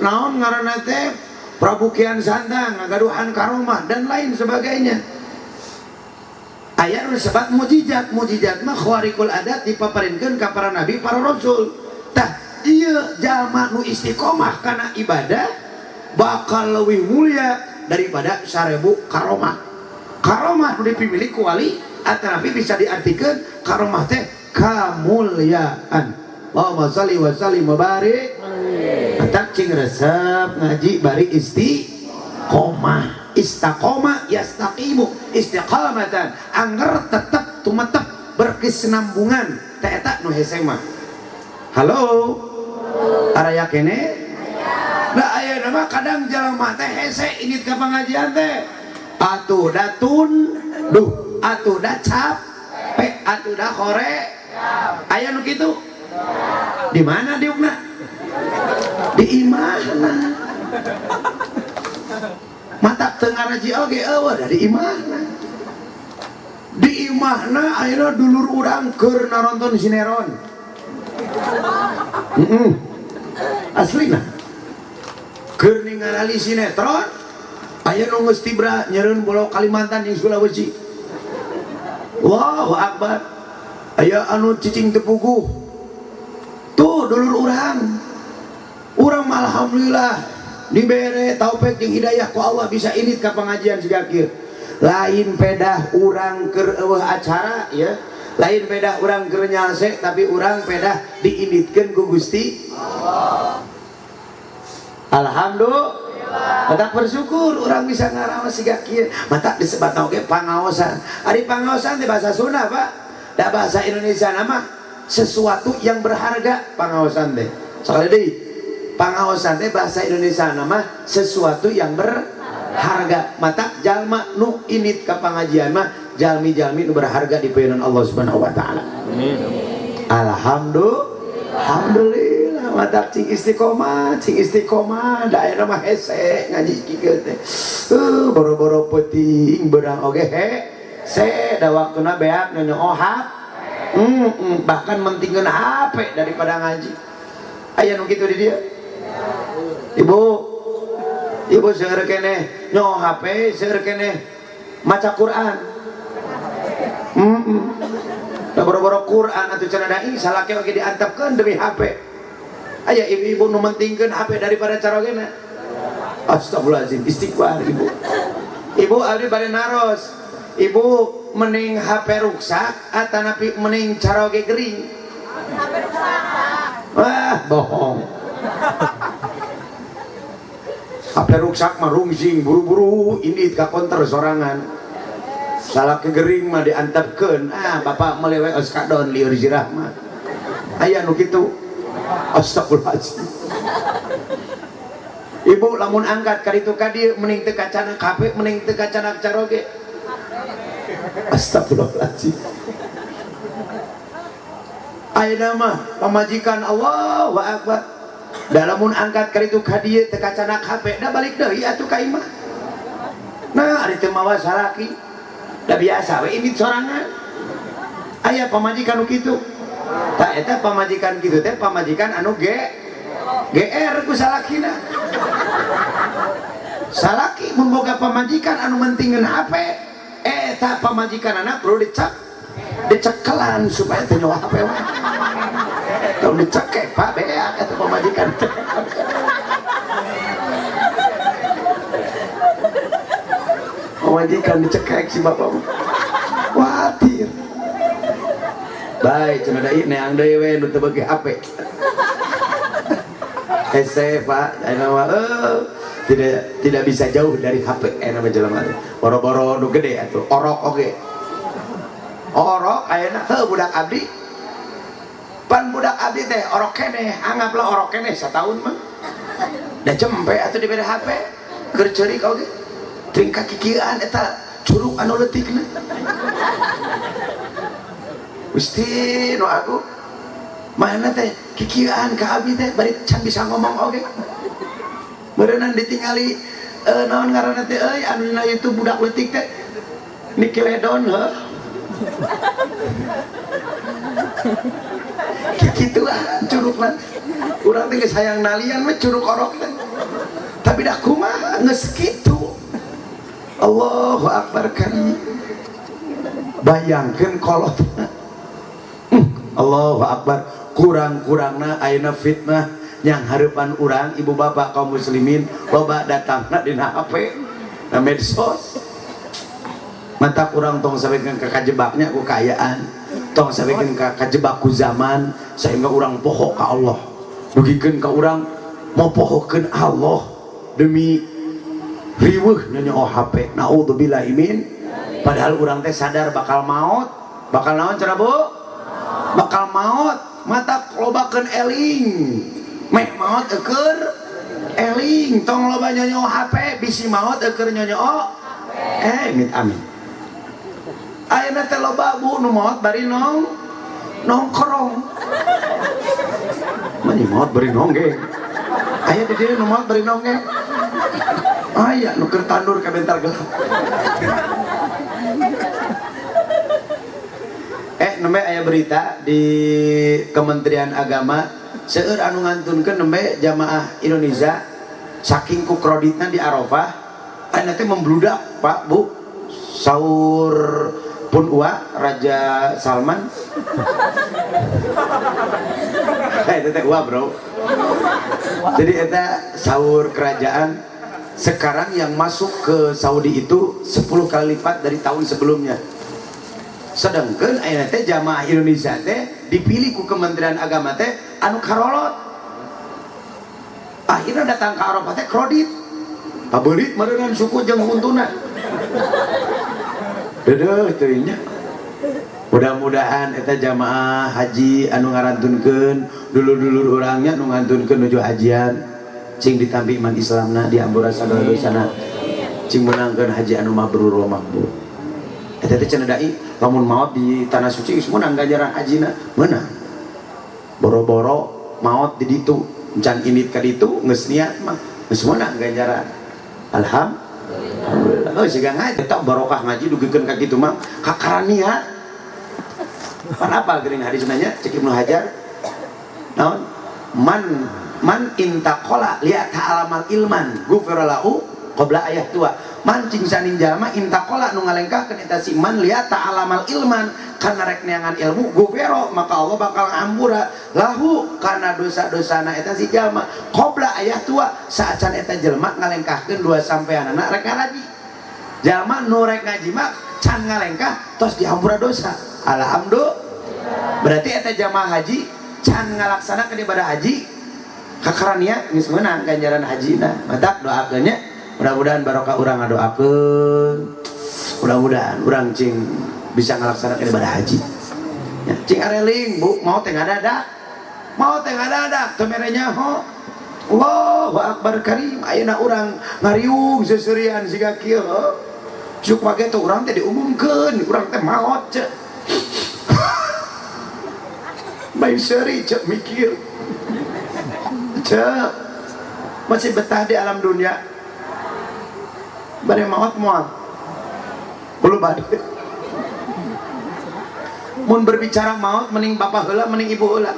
naon ngaranna teh Prabu Kian Santang ngagaduhan karomah dan lain sebagainya. Aya nu disebut mukjizat, mukjizat mah khariqul adat dipaparinkeun ka para nabi, para rasul. Tah ieu jalma nu istiqomah kana ibadah bakal leuwih mulia daripada 1000 karomah. Karomah nu dipilih ku wali atanapi bisa diartikan karomah teh kamuliaan. Allahumma shalli wa sallim wa barik. Matak cing resep ngaji bari istiqomah. Istaqoma yastaqimu istiqamatan, angger tetep tumetep berkesinambungan teh eta nu hese mah. Halo, araya kene? Nah aya nama kadang jelema teh hese indit ka pengajian teh. Atuh datun duh, atuh da capek, atuh da hore. Aya nu kitu? Di mana diukna? Di imahna. Mata teu ngaraji oge eueuh dari imahna. Di imahna ayeuna dulur urang keur naronton sinetron. Aslina. Keur ningali sinetron aya nu geus tibra nyeureun bola Kalimantan jeung Sulawesi. Allahu akbar. Aya anu cicing teu puguh. Tuh dulur urang. Urang mah alhamdulillah dibere taufik jeung hidayah ku Allah bisa indit ka pengajian siga kieu. Lain pedah urang keur eueuh acara ya. Lain pedah urang keur nyalse tapi urang pedah diinditkeun ku Gusti Allah. Alhamdulillah. Mata bersyukur orang bisa ngaraos siga kieu. Mata disebat oge pangaosan. Ari pangaosan teh bahasa Sunda, Pak. Da bahasa Indonesia nama sesuatu yang berharga pangaosan teh. Sekali deui, pangaosan teh bahasa Indonesia nama sesuatu yang berharga. Mata jalma nu indit ka pangajian mah jalmi-jalmi nu berharga di payunan Allah Subhanahu wa taala. Amin. Alhamdulillah. Alhamdulillah. Mata cing istiqomah daerah mah hese ngaji kieu teh. Boro-boro peuting beurang oge hese da waktuna beak nyonyoh bahkan mentingkeun HP daripada ngaji. Aya nu kitu di dieu? Ibu, ibu seueur keneh nyoh HP, seueur keneh maca Quran. Da boro-boro Quran atuh cenah dai salaki oge diantepkeun demi HP. Aya ibu-ibu nu mentingkeun HP daripada carogena. Astagfirullahalazim, istighfar ibu. Ibu abdi bade naros. Ibu mending HP ruksak atanapi mending caroge gering? HP ruksak. Wah, bohong. HP ruksak mah rungsing buru-buru indit ka konter sorangan. Salaki gering mah diantepkeun. Ah, bapak melewe oskadon lieur zirah mah. Aya nu kitu. Astagfirullahaladzim. Ibu lamun angkat kaditu kadieu mending teu kacana HP mending teu kacana caroge. Astagfirullahaladzim. Ayeuna mah pamajikan Allahu Akbar. Da lamun angkat kaditu kadieu teu kacana HP da balik deui atuh ka imah. Nah, ari teu mawa salaki. Da biasa we indit sorangan. Aya pamajikan nu kitu. Tak eta pamajikan kitu teh pamajikan anu GR ku salakina. Salaki mun boga pamajikan anu mentingkeun HP, eta pamajikan anak perlu dicekelan supaya teu nyawa HP wae. Tong dicekek Pak beak eta pamajikan. Pamajikan dicekek si bapak mah. Khawatir. Baik, cenah deui neang deui we nu teu beuki HP. Hese Pak, ayeuna mah tidak bisa jauh dari HP ayeuna mah jelema teh. Boro-boro nu gede atuh, orok oge. Orok ayeuna heuh budak abdi. Pan budak abdi teh orok keneh, anggaplah orok keneh sataun mah. Da cempe atuh dibere HP. Keur ceurik oge. Tring kakikieuan eta curug anu leutikna. Gusti nu aku mana teh kikieuan ka abdi teh bari can bisa ngomong oge. Meureunnan ditingali naon ngaranna teh euy anu dina itu budak leutik teh nikiledon heuh. Kikituan curugna. Urang teh geus hayang nalian we curug orok teh. Tapi dah kumaha geus kitu. Allahu akbar karim. Bayangkeun kolot. Allahu akbar. Kurang-kurangna ayeuna fitnah yang hareupan urang ibu bapak kaum muslimin loba datangna dina HP na medsos. Mata kurang tong sampekeun ka kajebaknya ku kaayaan, tong sampekeun ka kajebak ku zaman sehingga urang poho ka Allah. Dugikeun ka urang mopohokeun Allah demi riweuh nyanyo HP. Naudzubillahi min. Padahal urang teh sadar bakal maut, bakal naon cenah Bu? Bakal maut, mata lobakeun eling. Meh maot eueur eling, tong loba nyonyo HP bisi maot eueur nyonyo HP. Amit amin. Ayeuna teh loba Bu nu maot bari nongkrong. Mani maot bari nonggeng. Aya di dieu nu maot bari nonggeng. Aya nu keur tandur ka bentar gelap. Nembe aya berita di Kementerian Agama seueur anu ngantunkeun nembe jamaah Indonesia saking ku kreditna di Arafah ayeuna teh membludak Pak Bu saur pun ua Raja Salman. Eta teh ua bro. Jadi eta saur kerajaan sekarang yang masuk ke Saudi itu 10 kali lipat dari tahun sebelumnya. Sedangkan ayeuna teh jamaah Indonesia teh dipilih ku Kementerian Agama teh anu karolot. Akhirnya datang ke Arafah teh kredit. Pabeulit meureunnan suku jeung huntuna. Dedeuh teuing nya. Mudah-mudahan eta jamaah haji anu ngarantunkeun dulur-dulur urangnya anu ngantunkeun nuju hajian cing ditampi iman Islamna diampura sagala dosana. Cing meunangkeun haji anu mabrur wa makbul. Eta teh cenah dai lamun maot di tanah suci geus meunang ganjaran hajina, meunang. Boro-boro maot di ditu, encan indit ka ditu geus niat mah geus meunang ganjaran. Alhamdulillah. Oh siga ngaji eta barokah ngaji dugikeun ka kitu mah kakara niat. Pan apal geuning hadis nanya cek Ibnu Hajar. Naon? Man intaqala liat ta'alamal ilman ghufira lahu qabla ayah tua. Mancing saning jalma intaqala nu ngalengkahkeun eta si man liat ta'alamal ilman kana rek neangan ilmu ghufira maka Allah bakal ngampura lahu kana dosa-dosana eta si jalma qabla ayah tua saacan eta jelma ngalengkahkeun dua sampeanana rek ngaji. Jalma nu rek ngaji mah can ngalengkah tos dihampura dosa. Alhamdulillah. Berarti eta jamaah haji can ngalaksanakeun ibadah haji kakara niat geus meunang ganjaran hajina. Matak doakeun nya mudah-mudahan barokah urang ngadoakeun. Mudah-mudahan urang cing bisa ngalaksanakeun ibadah haji. Ya, cing areling Bu, mau teh ngadadak. Mau teh ngadadak teu mere nyaho. Allahu akbar karim. Ayeuna urang ngariung seuseurian siga kieu. Syuk wage teh urang teh diumumkeun, urang teh maot cek. Bae seuri cek mikir. Cek masih betah di alam dunia. Bade maot moal. Belum bade. Mun berbicara maut mending bapak heula mending ibu heula.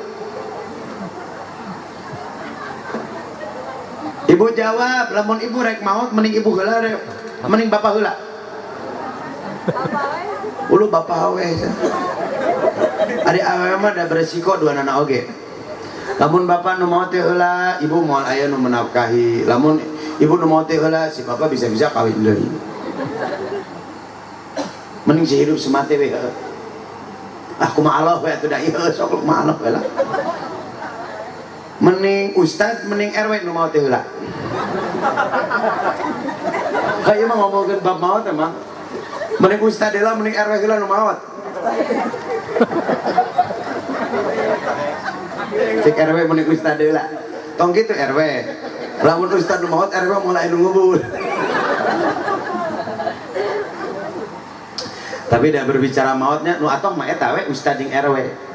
Ibu Ibu jawab, lamun ibu rek maot mending ibu heula rek mending bapak heula. Ulu bapak we. Ari awewe mah da beresiko dua nana oge. Lamun bapak nu maot teh heula, ibu moal aya nu menafkahi. Lamun ibu nu maot teh heula, si bapak bisa-bisa kawin deui. Mending si hidup semati we. Ah kumaha Allah we atuh da ieu sok kumaha Allah we lah. Mending ustad, mending RW nu maot teh heula. Kayak mah ngomongkeun bab maot emang. Mending ustad heula, mending RW heula nu maot. Cek RW mending ustad heula. Tong kitu RW. Lamun ustad nu maot RW mulai nu ngubur. Tapi dah berbicara maotnya nu atoh mah eta we ustad jeung RW.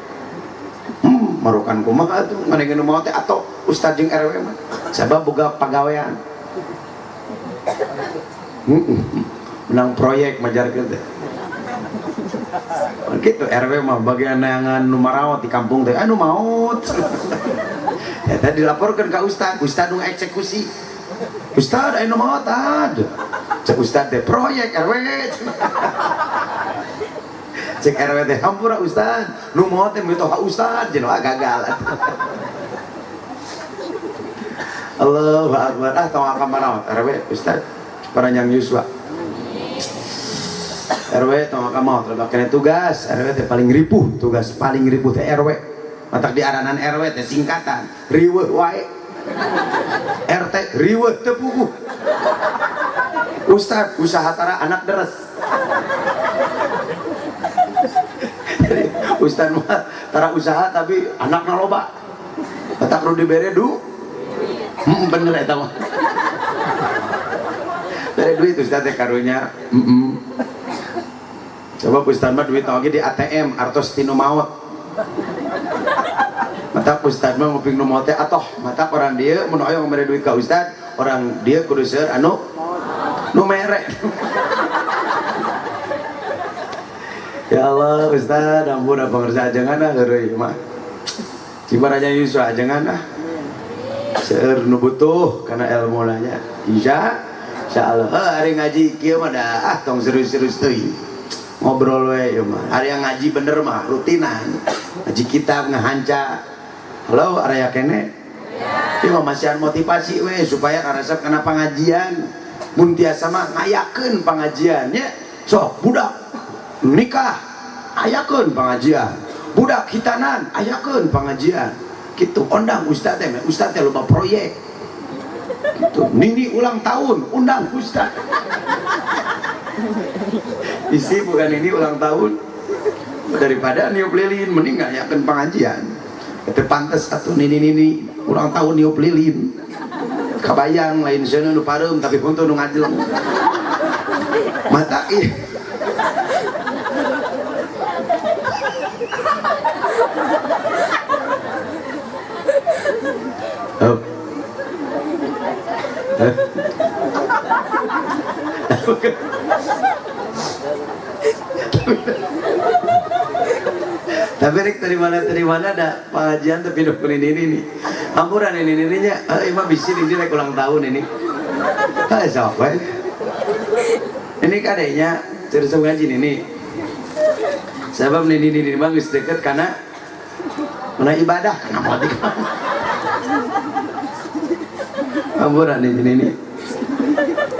Marukan kumaha atuh ngadengkeun nu maot teh atau ustad jeung RW mah sabab boga pagawean. Menang proyek majarkeun teh. Gitu RW mah bagian neangan nu maraot di kampung teh anu maot. Eta dilaporkeun ka ustad, ustad nu eksekusi. Ustad anu maot ad. Cek ustad teh proyek RW. Cek RW teh hampura ustad, nu maot teh mitoha ustad jeung gagal. Allahu akbar. Ah tong akan maraot RW ustad paranjang yuswa. RW tong akan maot loba kene tugas, RW teh paling ripuh, tugas paling ripuh teh RW. Matak diaranan RW teh singkatan, riweuh wae. RT riweuh teu puguh. Ustad usaha tara anak deres. Jadi ustad mah tara usaha tapi anakna loba. Matak nu dibere du. Bener eta mah. Bere duit ustad teh karunya. Coba ustad mah duit oge di ATM artos tinu maot. Matak ustad mah nguping nu maot teh atoh, matak orang dieu mun hoyong mere duit ka ustad, orang dieu kudu seueur anu nu mere. Ya Allah, ustad ampun pangersa ajengan ah heureuy mah. Cibaraja Yusuf ajengan ah. Seueur nu butuh kana ilmu nya. Insyaallah. Heuh ari ngaji kieu mah da ah tong serius-serius teuing. Ngobrol we ieu mah. Ari yang ngaji bener mah rutinan. Ngaji kitab ngahanca. Halo area kene? Ieu mah masihan motivasi we supaya karesep kana pengajian. Mun tiasa mah ngayakeun pengajian nya. Sok budak nikah ayakeun pengajian. Budak hitanan ayakeun pengajian. Kitu ondang ustad teh, ustad teh loba proyek. Kitu nini ulang tahun undang ustad. Isi bukan ini ulang tahun daripada niup lilin mending ngayakeun pengajian. Itu pantes atuh nini-nini ulang tahun niup lilin. Kabayang lain seuneu nu pareum tapi huntu nu ngajeleng. Mata ih. Oh. Tapi rek dari mana ada pengajian tapi dukun ini nih. Ampuran ini ininya, emang bisi ini rek ulang tahun ini. Ah siapa? Ini kadenya terus ngaji ini. Sebab ini bang geus deket karena mana ibadah karena mau di ampuran ini.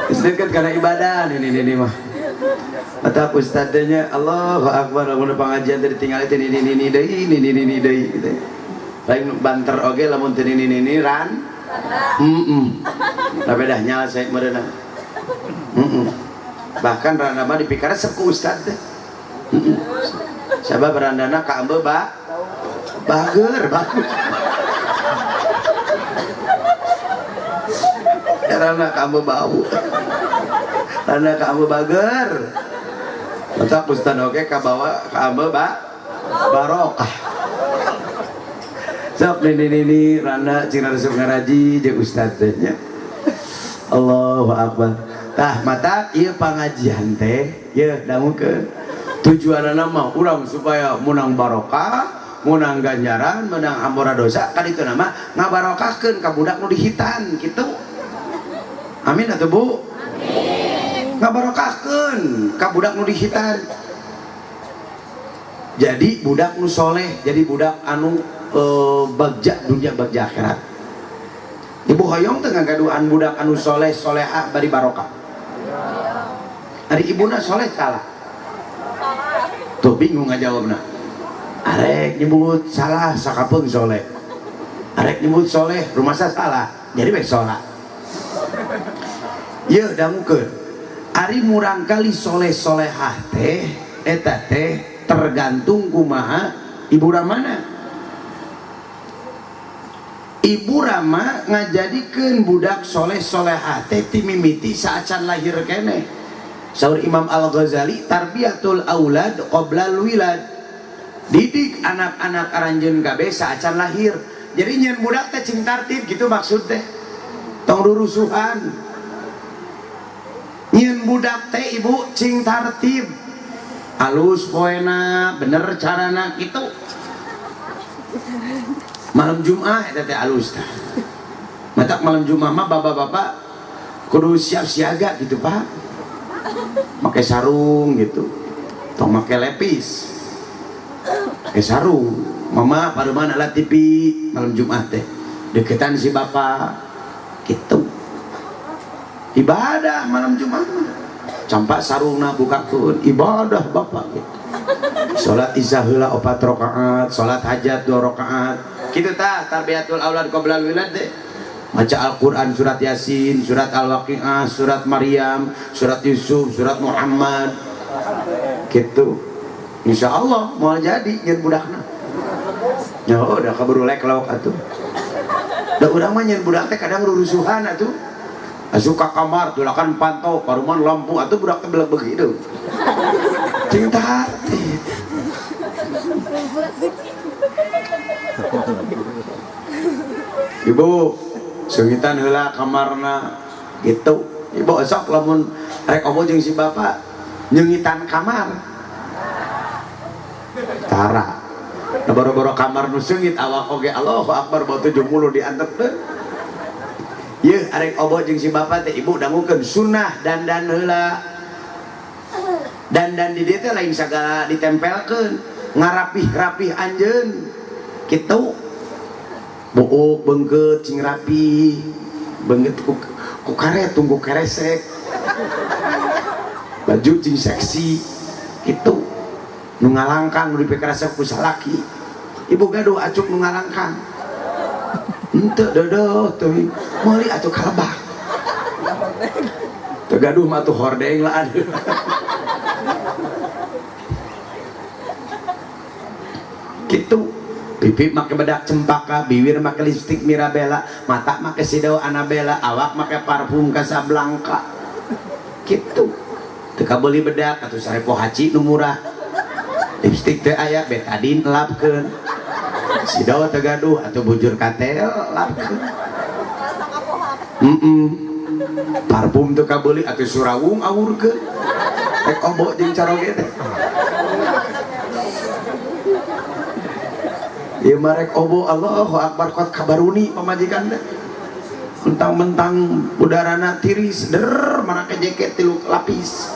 Geus deket karena ibadah ini mah. Mata ustadznya Allahu Akbar lamun pengajian teh ditinggal teh ini deui ini deui gitu. Lain banter oge lamun teh ini ran. Heeh. Da bedah nyalse meureunna. Heeh. Bahkan randa mah dipikaresep ku ustad teh. Heeh. Sabab randana ka ambeu ba bager bagus. Randa ka ambeu bau. Randa ka ambeu bager. Mata ustad oge kabawa ka ambeu ba barokah. Sok nini randa cina resep ngaraji jeung ustad teh nya. Allahu akbar. Tah mata ieu pangajian teh yeuh dangukeun. Tujuanana mah urang supaya menang barokah, menang ganjaran, menang ampura dosa. Kan itu nama ngabarokahkeun ka budak nu dihitan kitu. Amin atuh Bu. Amin. Ngabarokahkeun ka budak nu dihitan. Jadi budak nu soleh, jadi budak anu bagja dunia bagja akhirat. Ibu hoyong teu ngagaduhan budak anu soleh solehah bari barokah. Ari ibuna soleh salah. Tuh bingung ngajawabna. Arek nyebut salah sakapeung soleh. Arek nyebut soleh rumasa salah. Jadi bae salah. Yeuh dangukeun. Ari murangkali soleh solehah teh eta teh tergantung kumaha ibu ramana. Ibu Rama ngajadikeun budak soleh solehah teh ti mimiti saacan lahir keneh. Saur Imam Al-Ghazali tarbiyatul aulad qoblal wilad. Didik anak-anak aranjeun kabeh saacan lahir. Jadi nyeun budak teh cing tartib gitu maksud teh. Tong rurusuhan. Nyeun budak teh ibu cing tartib. Alus poena bener carana kitu. Malam Jumat eta teh alus tah. Matak malam Jumat mah bapak-bapak kudu siap siaga gitu Pak. Make sarung gitu. Tong make lepis. Make sarung. Mama paruman ala TV malam Jumat teh. Deketan si bapak gitu. Ibadah malam Jumat mah. Campak sarungna bukakeun ibadah bapak gitu. Salat isya heula 4 rakaat, salat hajat 2 rakaat. Kitu tah tarbiyatul aulad qoblal wilad teh. Baca Al-Qur'an surat Yasin, surat Al-Waqiah, surat Maryam, surat Yusuf, surat Muhammad. Gitu. Insyaallah moal jadi nyeun budakna. Ya udah kaburu lek lauk atuh. Da urang mah nyeun budak teh kadang rurusuhan atuh. Asup ka kamar tulakan pantau paruman lampu atuh budak teh beleg begitu. Cing tartib. Ibu seungitan heula kamarna gitu. Ibu sok lamun rek obo jeung si bapak nyeungitan kamar. Tara. Da boro-boro kamar nu seungit awak oge Allahu Akbar bau 70 diantep teh. Yeuh arek obo jeung si bapak teh ibu dangukeun sunnah dandan heula. Dandan di dieu teh lain sagala ditempelkeun, ngarapih-rapih anjeun. Kitu. Buuk beungkeut cing rapi, beungkeut ku karet tunggu keresek. Baju cing seksi kitu. Nu ngalangkang nu dipikeresep ku salaki. Ibu gaduh acuk nu ngalangkang. Henteu dodoh teuing meuli atuh kalebak. Teu gaduh mah atuh hordeng lah aduh. Kitu. Pipi make bedak cempaka, bibir make lipstik Mirabella, mata make sidau Annabella, awak make parfum Casablanca. Kitu. Teu kabeuli bedak atuh sarepo haji nu murah. Lipstik teu aya betadine lapkeun. Sidau teu gaduh atuh bujur katel lapkeun. Parfum teu kabeuli atuh surawung awurkeun. Rek obo jeung caroge teh. Ieu mah rek obo Allahu Akbar kot kabaruni pamajikan teh. Mentang-mentang udarana tiris der marake jaket 3 lapis.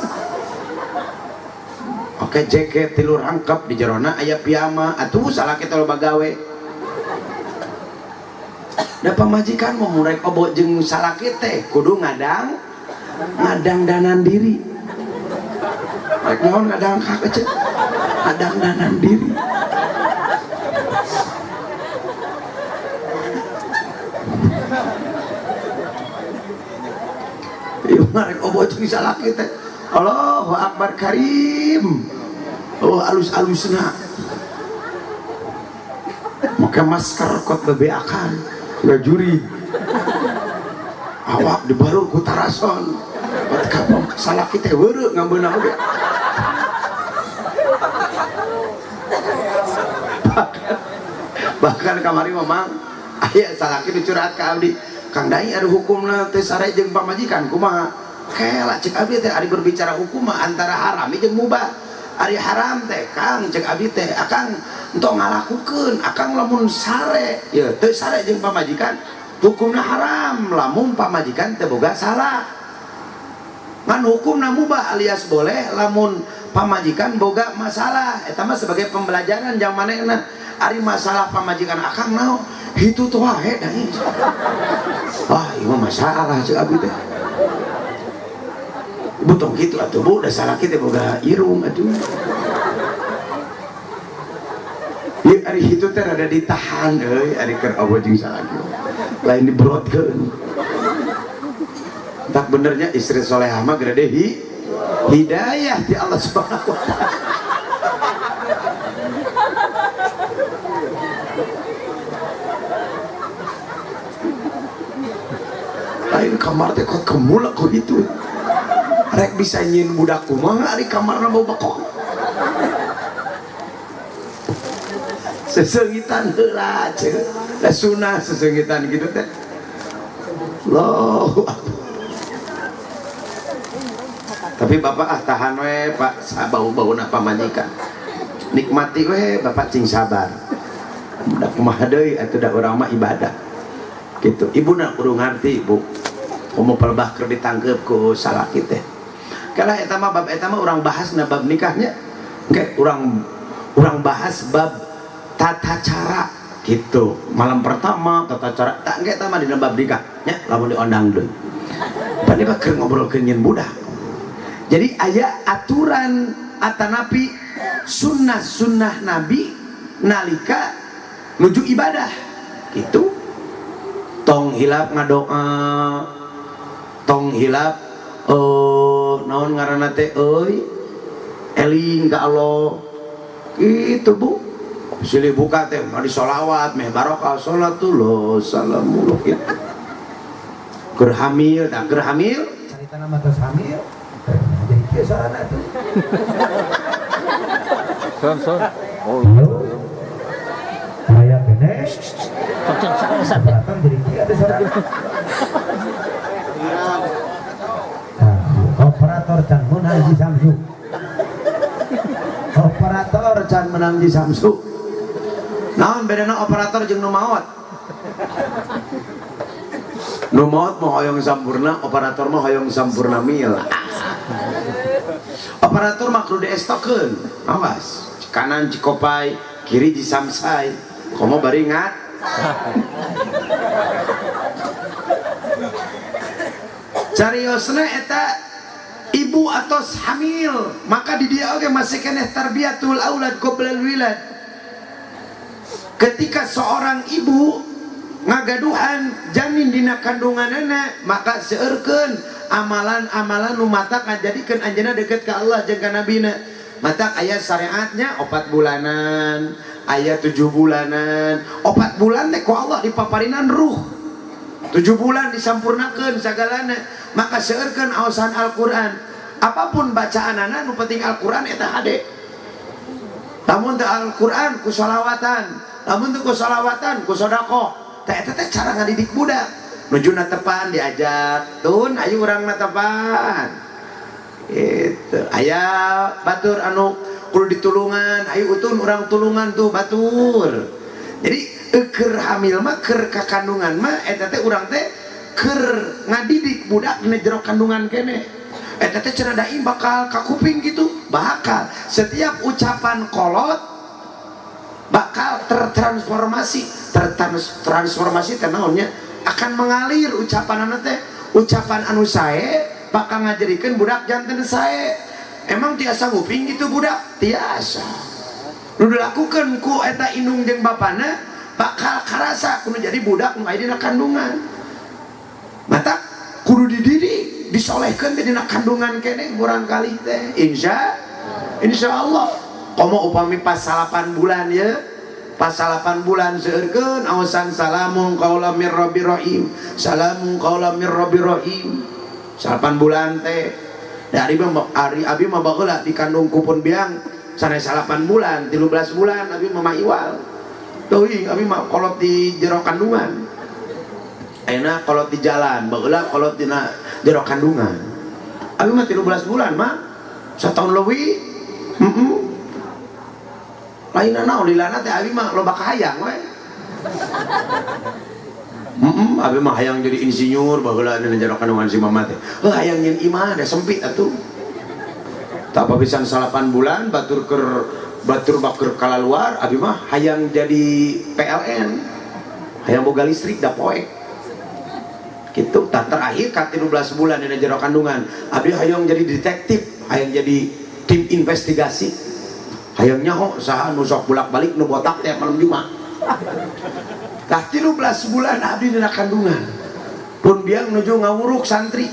Oke jaket 3 rangkep di jerona aya piyama atuh salah kita loba gawe. Da pamajikan mah mun rek obo jeung salaki teh kudu ngadang ngadang danan diri. Rek naon ngadang ka kecet? Ngadang danan diri. Ieu mah rek obo jeung salaki teh Allahu Akbar Karim. Oh alus-alusna. Make masker kot bebeakan, juri. Awak dibaru ku tarason. Kot kapok salaki teh weureu ngambeuna oge. Bahkan kamari mamang aya salaki dicurhat ka abdi. Kang Dai ada hukumna teh sare jeung pamajikan kumaha? Kela cek abdi teh ari berbicara hukum mah antara haram jeung mubah. Ari haram teh Kang cek abdi teh akang entong ngalakukeun, akang lamun sare ye teu sare jeung pamajikan Hukumna haram lamun pamajikan teu boga salah. Ngan hukumna mubah alias boleh lamun pamajikan boga masalah. Eta mah sebagai pembelajaran jang manehna. Ari masalah pamajikan akang naon? Hitu tuh wae da ieu. Wah, ieu mah masalah ceuk abi teh. Ibu tong kitu atuh Bu, da salaki teh boga irung atuh. Ieu ari hitu teh rada ditahan euy, ari keur eueuh jeung salaki. Lain dibrotkeun. Tak benernya istri solehah mah gede hidayah di Allah Subhanahu wa taala. Lain kamar teh kot kemulak kok itu. Rek bisa nyin budak kumaha ari kamarna bau bekok. Sesengitan heula ceuk. Da sunah sesengitan gitu teh. Allahu Akbar. Tapi bapak ah tahan we pak, bau-bauna pamajikan. Nikmati we bapak cing sabar. Da kumaha deui atuh da urang mah ibadah. Gitu. Ibu na kudu ngarti Bu. Komo pelbah keur ditangkep ku salaki teh. Kalah eta mah bab eta mah urang bahas na bab nikahnya. Oke, urang bahas bab tata cara gitu. Malam pertama tata cara tak engke eta mah dina bab nikah nya lamun diondang deui. Bade mah keur ngobrolkeun nyeun budak. Jadi aya aturan atanapi sunnah-sunnah Nabi nalika nuju ibadah gitu. Tong hilap ngadoa, tong hilap naon ngaranna teh euy eling ka Allah gitu Bu. Silih buka teh mari sholawat meh barokah sholatullah salamullah gitu. Keur hamil tak keur hamil caritana mah tos hamil jadi kieu sarana tuh. Son son. Oh. Aya kene. Jadi kieu teh sarana. Operator can menang di Samsu. Operator can menang di Samsu. Naon bedana operator jeung nu maot? Nu maot mah hoyong sampurna, operator mah hoyong sampurna mil. Operator mah kudu diestokeun. Awas, kanan Cikopai, kiri Cisamsai. Komo bari ngat. Cariosna eta ibu atos hamil, maka di dia oge masih keneh tarbiyatul aulad qoblal wilad. Ketika seorang ibu ngagaduhan janin dina kandunganana, maka seueurkeun amalan-amalan nu mata ngajadikeun anjeunna deket ka Allah jeung ka nabina. Mata aya syariatnya 4 bulanan, aya 7 bulanan. 4 bulan teh ku Allah dipaparinan ruh. 7 bulan disampurnakeun sagalana. Maka seueurkeun aosan Al-Qur'an. Apapun bacaanana nu penting Al-Qur'an eta hade. Lamun teu Al-Qur'an ku sholawatan, lamun teu ku sholawatan ku sedekah. Teh eta teh cara ngadidik budak. Nuju natepan diajak, tun ayo urang natepan. Gitu. Aya batur anu kudu ditulungan, ayo utun urang tulungan tuh batur. Jadi keur hamil mah keur ka kandungan mah eta teh urang teh keur ngadidik budak dina jero kandungan keneh. Eta teh cenah daim bakal kakuping gitu, bakal setiap ucapan kolot bakal tertransformasi, tertransformasi teh naonnya akan mengalir ucapanana teh, ucapan anu sae bakal ngajadikeun budak janten sae. Emang tiasa nguping gitu budak? Tiasa. Nu dilakukeun ku eta indung jeung bapana bakal karasa kudu jadi budak nu aya dina kandungan. Mata kudu dididik, disolehkeun teh dina kandungan keneh murangkalih teh. Insyaallah. Komo upami pas 8 bulan ya, pas 8 bulan seueurkeun aosan salamun qaulam mir rabbir rahim, salamun qaulam mir rabbir rahim. 8 bulan teh. Dari ari abi mah baheula dikandung ku pun biang sanes 8 bulan, 13 bulan abi mah iwal. Teuing abi mah kolot di jero kandungan. Ayeuna kolot di jalan, baheula kolot dina jero kandungan. Abi mah 13 bulan mah satahun leuwih. Lainna naon lilana teh abi mah loba kahayang we. Abi mah hayang jadi insinyur baheula dina jero kandungan si mama teh. Heuh hayang nyeun imah da sempit atuh. Tak pisan 8 bulan batur keur batur baker kalaluar abi mah hayang jadi PLN. Hayang boga listrik da poek. Kitu tah terakhir ka 13 bulan dina jero kandungan abi hayang jadi detektif, hayang jadi tim investigasi. Hayang nyaho saha nu sok bolak-balik nu botak teh malam Jumat. Tah 13 bulan abdi dina kandungan pun biang nuju ngawuruk santri.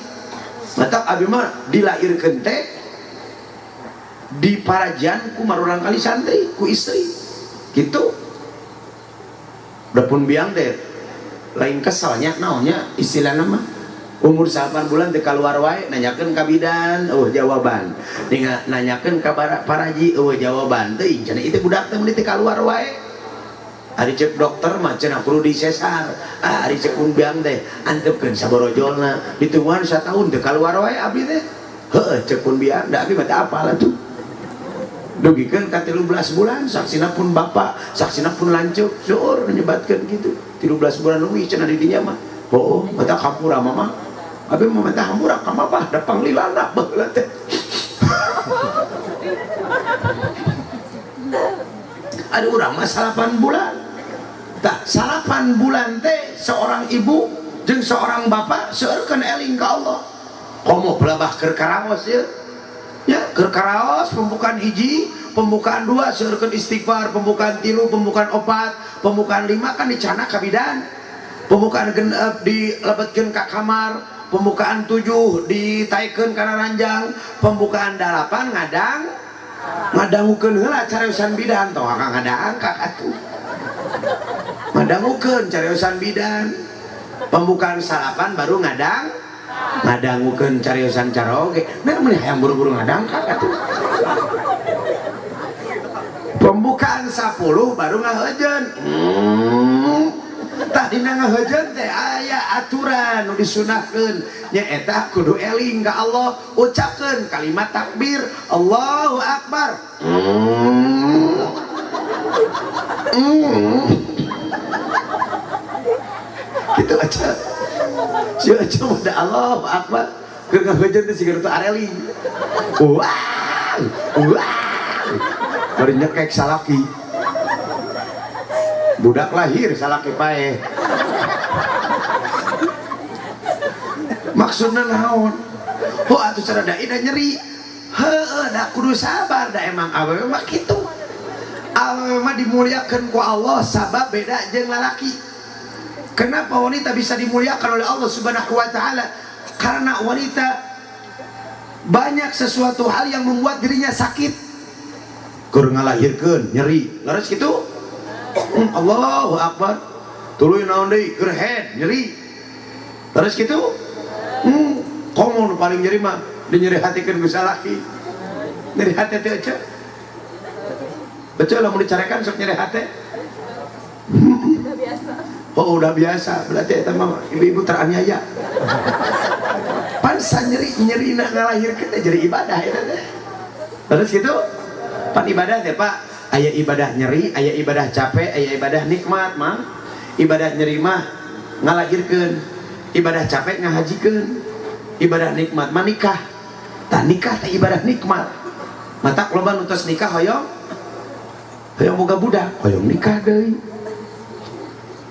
Matak abdi mah dilahirkeun teh di parajan ku marurang kali santri ku istri gitu. Udah pun biang teh lain keselnya naonnya istilahna mah umur 8 bulan teh kaluar wae nanyakeun ka bidan eueuh jawaban, nanyakeun ka paraji eueuh jawaban teuing cenah ieu budak teh meuni teh kaluar wae. Ari cek dokter mah cenah kudu disesar. Ah ari cek pun biang teh antepkeun saborojolna ditungguan satahun teu kaluar wae abdi teh. Heueuh cek pun biang da abdi mah teu apal atuh. Dugikeun ka 13 bulan saksina pun bapak, saksina pun lanceuk seueur nyebatkeun kitu. 13 bulan leuwih cenah di dinya mah. Heueuh mata hampura mama. Abdi mah mata hampura ka mapah da panglilana baheula teh. Ada urang mah 8 bulan. Tah 8 bulan teh seorang ibu jeung seorang bapak seueurkeun eling ka Allah. Komo pelabah keur karaos ieu. Ya, keur karaos pembukaan hiji, pembukaan dua seueurkeun istighfar, pembukaan tilu, pembukaan opat, pembukaan lima kan dicana ka bidan. Pembukaan genep dilebetkeun ka kamar, pembukaan 7 ditaikeun kana ranjang, pembukaan 8 ngadang ngadangukeun heula cariosan bidan tong ngadangkak atuh. Ngadangukeun cariosan bidan. Pembukaan salapan baru ngadangukeun cariosan caroge. Nah meuni hayang buru-buru ngadangkak atuh. Pembukaan 10 baru ngaheujeun. Tah dina ngaheujeun teh aya aturan nu disunahkeun nyaeta kudu eling ka Allah, ucapkeun kalimat takbir Allahu Akbar. Gitu aja. Si aja udah Allahu Akbar. Keur ngaheujeun teh siga teu areling. Wah. Wah. Bari nyekek salaki. Budak lahir salaki paeh. Maksudna naon? Oh atuh cara da ida nyeri. Heueuh da kudu sabar da emang awewe mah kitu. Awewe mah dimuliakeun ku Allah sabab beda jeung lalaki. Kenapa wanita bisa dimuliakan oleh Allah Subhanahu wa taala? Karena wanita banyak sesuatu hal yang membuat dirinya sakit. Keur ngalahirkeun nyeri. Leres kitu? Allahu Akbar. Tuluy naon deui keur head nyeri. Leres kitu? Komo nu paling nyeri mah dinyeri hatikeun ku salaki. Nyeri hate teh aja. Betul lamun dicarekan sok nyeri hate. Udah biasa. Oh udah biasa, berarti eta mah ibu-ibu teraniaya. Pan sanyeri-nyerina ngalahirkeun teh jadi ibadah eta teh. Terus gitu? Pan ibadah teh Pak, aya ibadah nyeri, aya ibadah capek, aya ibadah nikmat mah. Ibadah nyeri mah ngalahirkeun, ibadah capek ngahajikeun, ibadah nikmat mah nikah. Tah nikah teh ibadah nikmat. Matak loba nu tos nikah hoyong hoyong boga budak, hoyong nikah deui.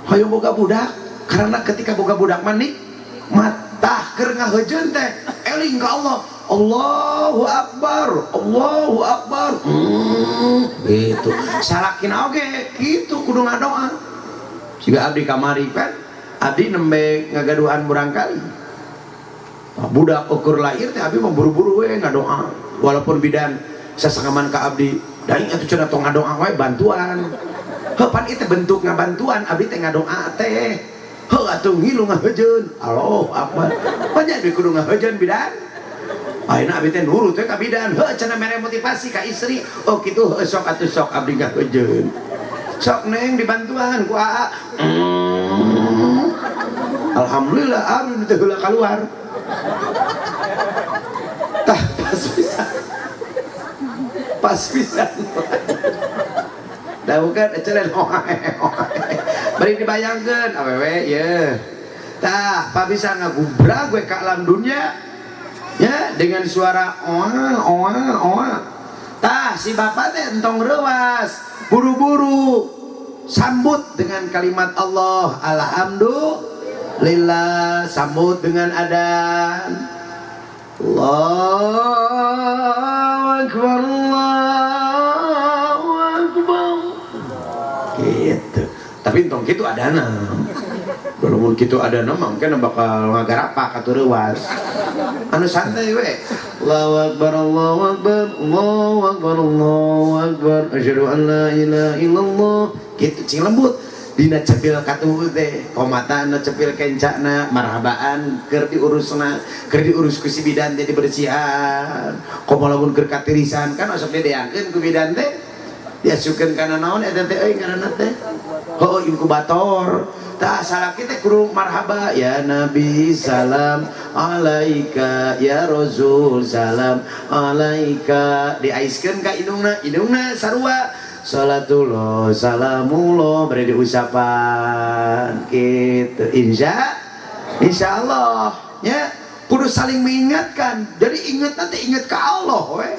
Hoyong boga budak karena ketika boga budak mah nikmat. Tah keur ngaheujeun teh eling ka Allah. Allahu Akbar, Allahu Akbar. Gitu. Salakina oge kitu kudu ngadoa. Siga abdi kamari kan, abdi nembe ngagaduhan murangkali. Budak ukur lahir teh abdi mah buru-buru we ngadoa. Walaupun bidan sasangaman ka abdi, daing atuh cenah tong ngadoa wae bantuan. Heuh pan ieu teh bentuk ngabantuan abdi teh ngadoa teh. Heuh atuh ngilu ngaheujeun. Allahu Akbar. Banyak abdi kudu ngaheujeun bidan. Ayeuna abdi teh nurut we ka bidan. Heuh cenah mere motivasi ka istri. Oh kitu heuh sok atuh sok abdi ngaheujeun. Sok neng dibantuan ku aa. Alhamdulillah abdi teh heula kaluar. Tah pas pisan. Pas pisan. Da bukan ecelen. Bari dibayangkeun awewe ye. Tah, pabisa ngagubra gue ka alam dunia ya dengan suara oa oa oa. Tah, si bapak teh entong reuas, buru-buru sambut dengan kalimat Allah, alhamdulillah, sambut dengan adzan. Allahu akbar, Allahu akbar. Gitu. Tapi entong kitu adana. Lamun kitu adana mah mungkin bakal ngagarapak atuh reuas. Anu santai we. Allahu akbar, Allahu akbar, Allahu akbar, Allahu akbar. Asyhadu an la ilaha illallah. Kitu cing lembut. Dina cepil katuhu teh, komatana cepil kencana, marhabaan keur diurusna, keur diurus ku si bidan teh dibersihan. Komo lamun keur katirisan kan osok dideangkeun ku bidan teh. Diasupkeun kana naon eta teh euy ngaranna teh? Heuh, inkubator. Tah salaki teh kudu marhaba ya Nabi salam alaika ya Rasul salam alaika, diaiskeun ka indungna, indungna sarua salatullah salamullah bari diusapan gitu. Insyaallah ya, kudu saling mengingatkan. Jadi ingat nanti ingat ke Allah we.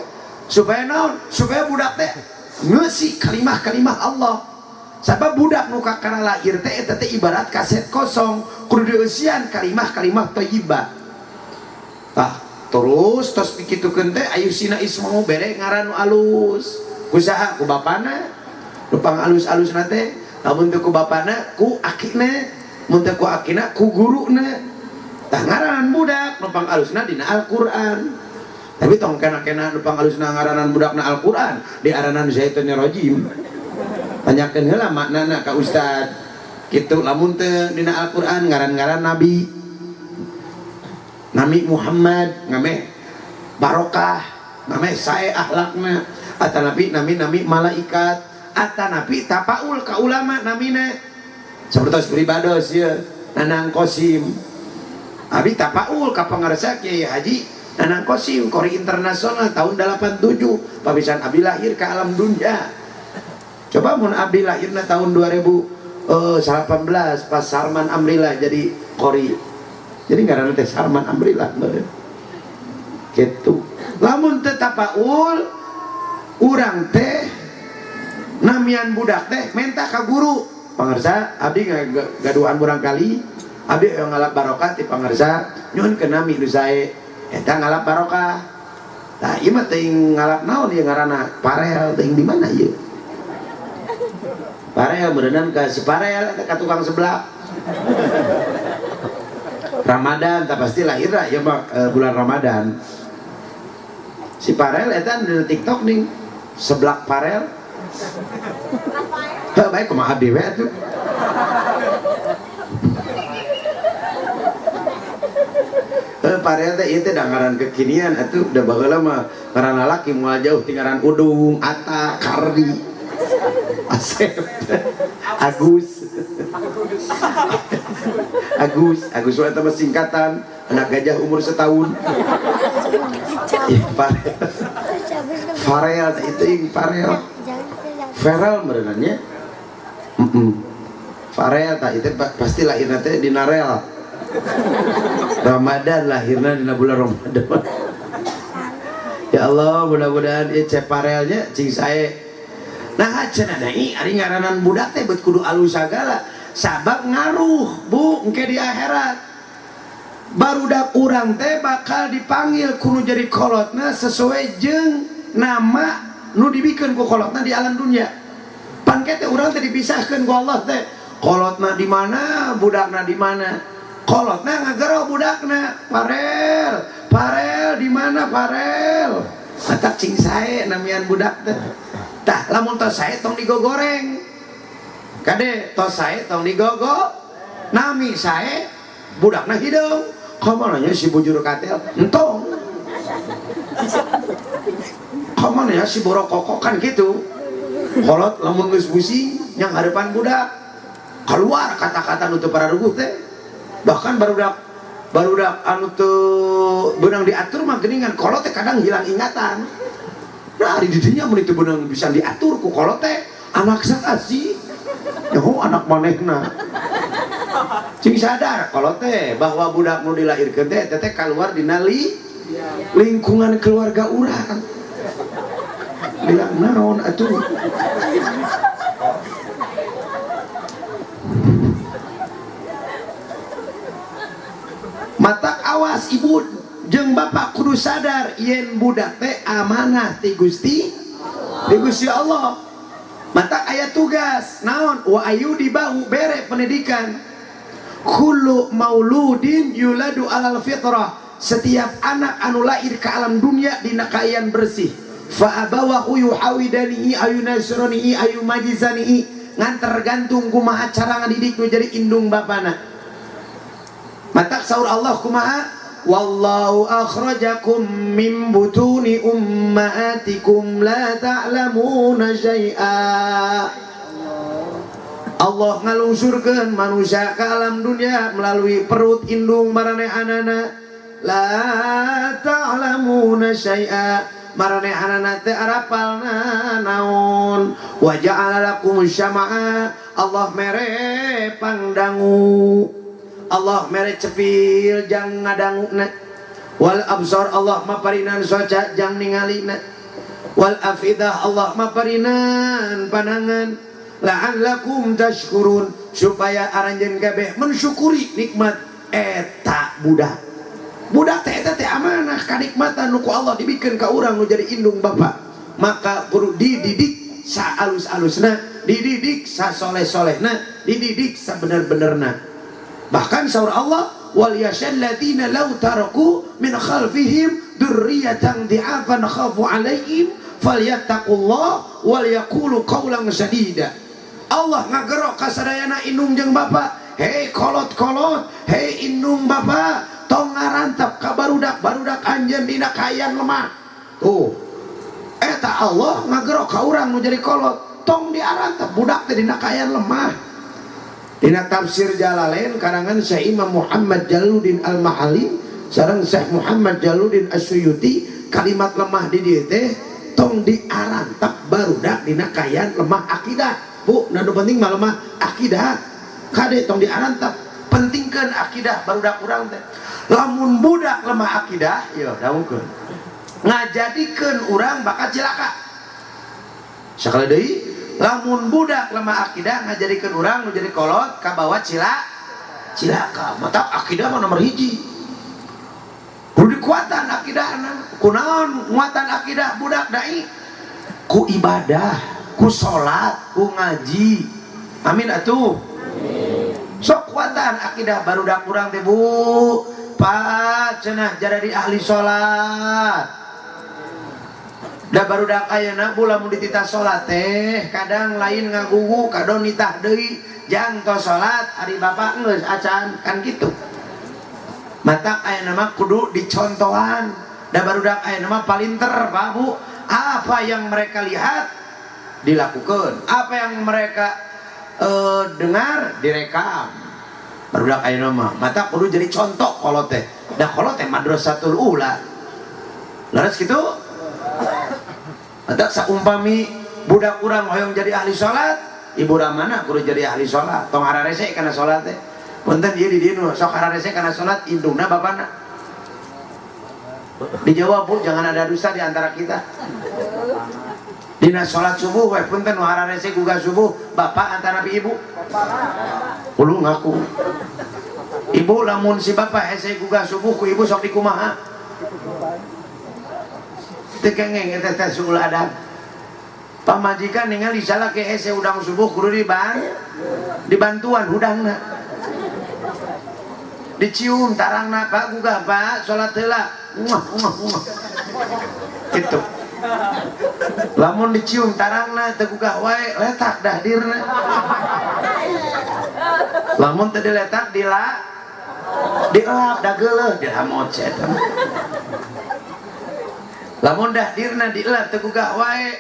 Supaya naon? Supaya budak teh ngeusi kalimah-kalimah Allah. Sabab budak nu kakara lahir teh eta teh ibarat kaset kosong, kudu dieusian kalimah-kalimah thayyibah. Tah, terus tos dikitukeun teh ayu sina ismu bere ngaran nu alus. Ku saha? Ku bapana. Nu pangalus-alusna teh, lamun teu ku bapana, ku akina, mun teu ku akina, ku guruna. Tah ngaranan budak nu pangalusna dina Al-Qur'an. Tapi tong kena-kena nu pangalusna ngaranan budakna Al-Qur'an, diaranan syaitonir rajim. Tanyakeun heula maknana ka ustad. Kitu lamun teu dina Al-Qur'an ngaran-ngaran nabi. Nabi Muhammad ngameh barokah, ngameh sae akhlakna. Atanapi nami-nami malaikat, atanapi tapaul ka ulama namina. Sapertos pribados ieu Nanang Kosim. Abi tapaul ka pangarsa Kiai Haji Nanang Kosim Kori internasional tahun 87 papisan abi lahir ke alam dunia. Coba mun abdi lahirna tahun 2018 pas Salman Amrillah jadi kori. Jadi ngaranna teh Salman Amrillah meureun. Kitu. Lamun teu tapaul urang teh namian budak teh menta ka guru. Pangarsa abdi gaduhan murang kali, abdi hoyong ngalap barokah ti pangarsa nyuhunkeun nami nu sae. Eta ngalap barokah. Tah ieu mah teuing ngalap naon ieu ngaranna? Parel teuing di mana ieu? Parel meureunnan ka si Parel eta ka tukang sebelah. Ramadan tah pasti lahirna ieu mah bulan Ramadan. Si Parel eta di TikTok nih seblak Parel. Heuh bae kumaha abdi we atuh. Heuh Parel teh ieu teh da ngaran kekinian atuh, da baheula mah ngaran lalaki moal jauh ti ngaran Udung, Ata, Kardi, Asep, Agus. Agus, Agus eta mah singkatan anak gajah umur setahun. Ih, Farel. Farel itu ing Farel. Farel merenannya. Farel tak itu pasti lahirna teh dina rel. Ramadan lahirna dina bulan Ramadan. Ya Allah, mudah-mudahan ieu ceparelnya cing sae. Nah, cenah deui ari ngaranan budak teh beut kudu alus sagala. Sabab ngaruh, Bu, engke di akhirat. Barudak urang teh bakal dipanggil kudu jadi kolotna sesuai jeung nama nu dibikeun ku kolotna di alam dunia. Pan teh urang teh dipisahkeun ku Allah teh. Kolotna di mana, budakna di mana. Kolotna ngagero budakna, Parel, Parel di mana Parel? Matak cing sae namian budak teh. Tah, lamun tos sae tong digogoreng. Kade tos sae tong digogo, nami sae budakna hideung. Komo nanya si bujur katel, entong. Komo nanya si borokoko kan gitu. Kolot lamun geus pusing yang harapan budak keluar kata-kata nu teu pararuguh teh. Bahkan barudak anu teu beunang diatur mah geuningan kolot teh kadang hilang ingatan. Nah, di dinya mun teu beunang bisa diatur ku kolot teh anak saha sih? Nyaho anak manehna. Cing sadar kalau teh bahwa budak nu dilahirkeun teh teh keluar dina lingkungan keluarga urang. Bilang naon atuh. Mata awas ibu jeung bapak kudu sadar yen budak teh amanah ti Gusti ti Gusti Allah. Mata aya tugas naon wa ayu dibahu bere pendidikan. Kullu mauludin yuladu alal fitrah. Setiap anak anu lahir ke alam dunia dina kaayaan bersih. Fa abawahu yuhawidanihi ayu nasronihi ayu majizanihi. Ngan tergantung kumaha cara ngadidik nu jadi indung bapana. Matak saur Allah kumaha? Wallahu akhrajakum min butuni ummahatikum la ta'lamuna syai'a. Allah ngalungsurkeun manusia ke alam dunia melalui perut indung maranehanana. La ta'lamuna syai'a. Maranehanana teh arapalna naon. Wa ja'ala lakum syama'a. Allah mere pangdangu. Allah mere cepil jang ngadanguna. Wal absar Allah maparinan soca jang ningalina. Wal afidah Allah maparinan panangan. La'allakum tashkurun, supaya aranjeun kabeh mensyukuri nikmat eta budak. Budak teh eta teh amanah kanikmatan nu ku Allah dibikeun ka urang nu jadi indung bapa. Maka kudu dididik saalus-alusna, dididik sasoleh-solehna, dididik sabener-benerna. Bahkan saur Allah wal yashal ladina law taraku min khalfihim dzurriyyatan di'afan khafu alaihim falyattaqullah wal yaqulu qawlan sadida. Allah ngagerok kasadayana indung jeung bapa, hei kolot-kolot, hei indung bapa, tong ngarantap ka barudak-barudak anjeun dina kaayaan lemah. Tuh. Eta Allah ngagerok ka urang nu jadi kolot, tong diarantap budak teh dina kaayaan lemah. Dina tafsir Jalalain karangan Syekh Imam Muhammad Jalaluddin Al-Mahali sareng Syekh Muhammad Jalaluddin As-Suyuti, kalimat lemah di dieu teh tong diarantap barudak dina kaayaan lemah akidah. Bu, nu penting mah lemah akidah. Kade tong diarantap, pentingkeun akidah barudak urang teh. Lamun budak lemah akidah, yo daungkeun. Ngajadikeun urang bakal cilaka. Sakali deui, lamun budak lemah akidah ngajadikeun urang nu jadi kolot kabawa cilaka. Mata akidah mah nomor hiji. Kudu dikuatan akidahna. Kunaon nguatan akidah budak dai? Ku ibadah, ku salat, ku ngaji. Amin atuh. Sok kuatan akidah barudak urang teh Bu. Pak cenah jadi ahli salat. Da barudak ayeuna bu lamun dititah salat teh kadang lain ngagugu kadon nitah deui jang tos salat ari bapak geus acan kan kitu. Matak ayeuna mah kudu dicontohan. Da barudak ayeuna mah palinter Pak Bu. Apa yang mereka lihat dilakukan, apa yang mereka dengar direkam. Barudak ayeuna mah matak kudu jadi contoh kolot teh. Da kolot teh madrasatul ula. Leres kitu? Matak saumpami budak urang hoyong jadi ahli salat, ibu ramana kudu jadi ahli salat. Tong hararese kana salat teh. Punten ieu di dieu nu sok hararese kana salat indungna bapana. Dijawab Bu, jangan ada dusta di antara kita. Dina salat subuh we punten nu hararese gugah subuh, bapak antara ibu. Ulu ngaku. Ibu lamun si bapak hese gugah subuh ku ibu sok dikumaha? Teu kengeng eta teh suul adab. Pamajikan ningali salaki hese udang subuh kudu dibantuan hudangna. Dicium tarangna, Pak gugah Pak, salat heula. Muah muah muah. Gitu. Lamun dicium tarangna teu gugah wae letak dahdirna. Lamun teu diletak dila dielap da geuleuh dilamot eta. Lamun dahdirna dielap teu gugah wae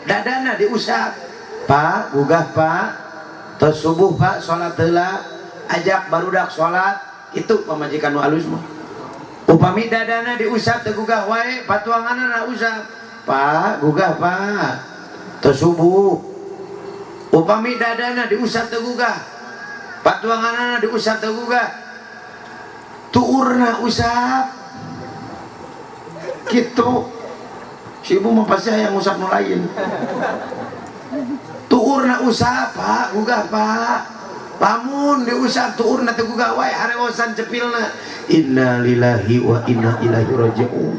dadana diusap. Pak gugah Pak, tos subuh Pak salat heula, ajak barudak salat, itu pamajikan nu alus mah. Upami dadana diusap teu gugah wae patuanganna usap. Pak gugah Pak, tos subuh. Upami dadana diusap teu gugah, patuanganana diusap teu gugah, tuurna usap gitu. Si ibu mah pasti hayang ngusap nu lain. Tuurna usap Pak, gugah Pak. Lamun diusap tuurna teu gugah wae harewosan cepilna. Innalillahi wa inna ilaihi raji'un.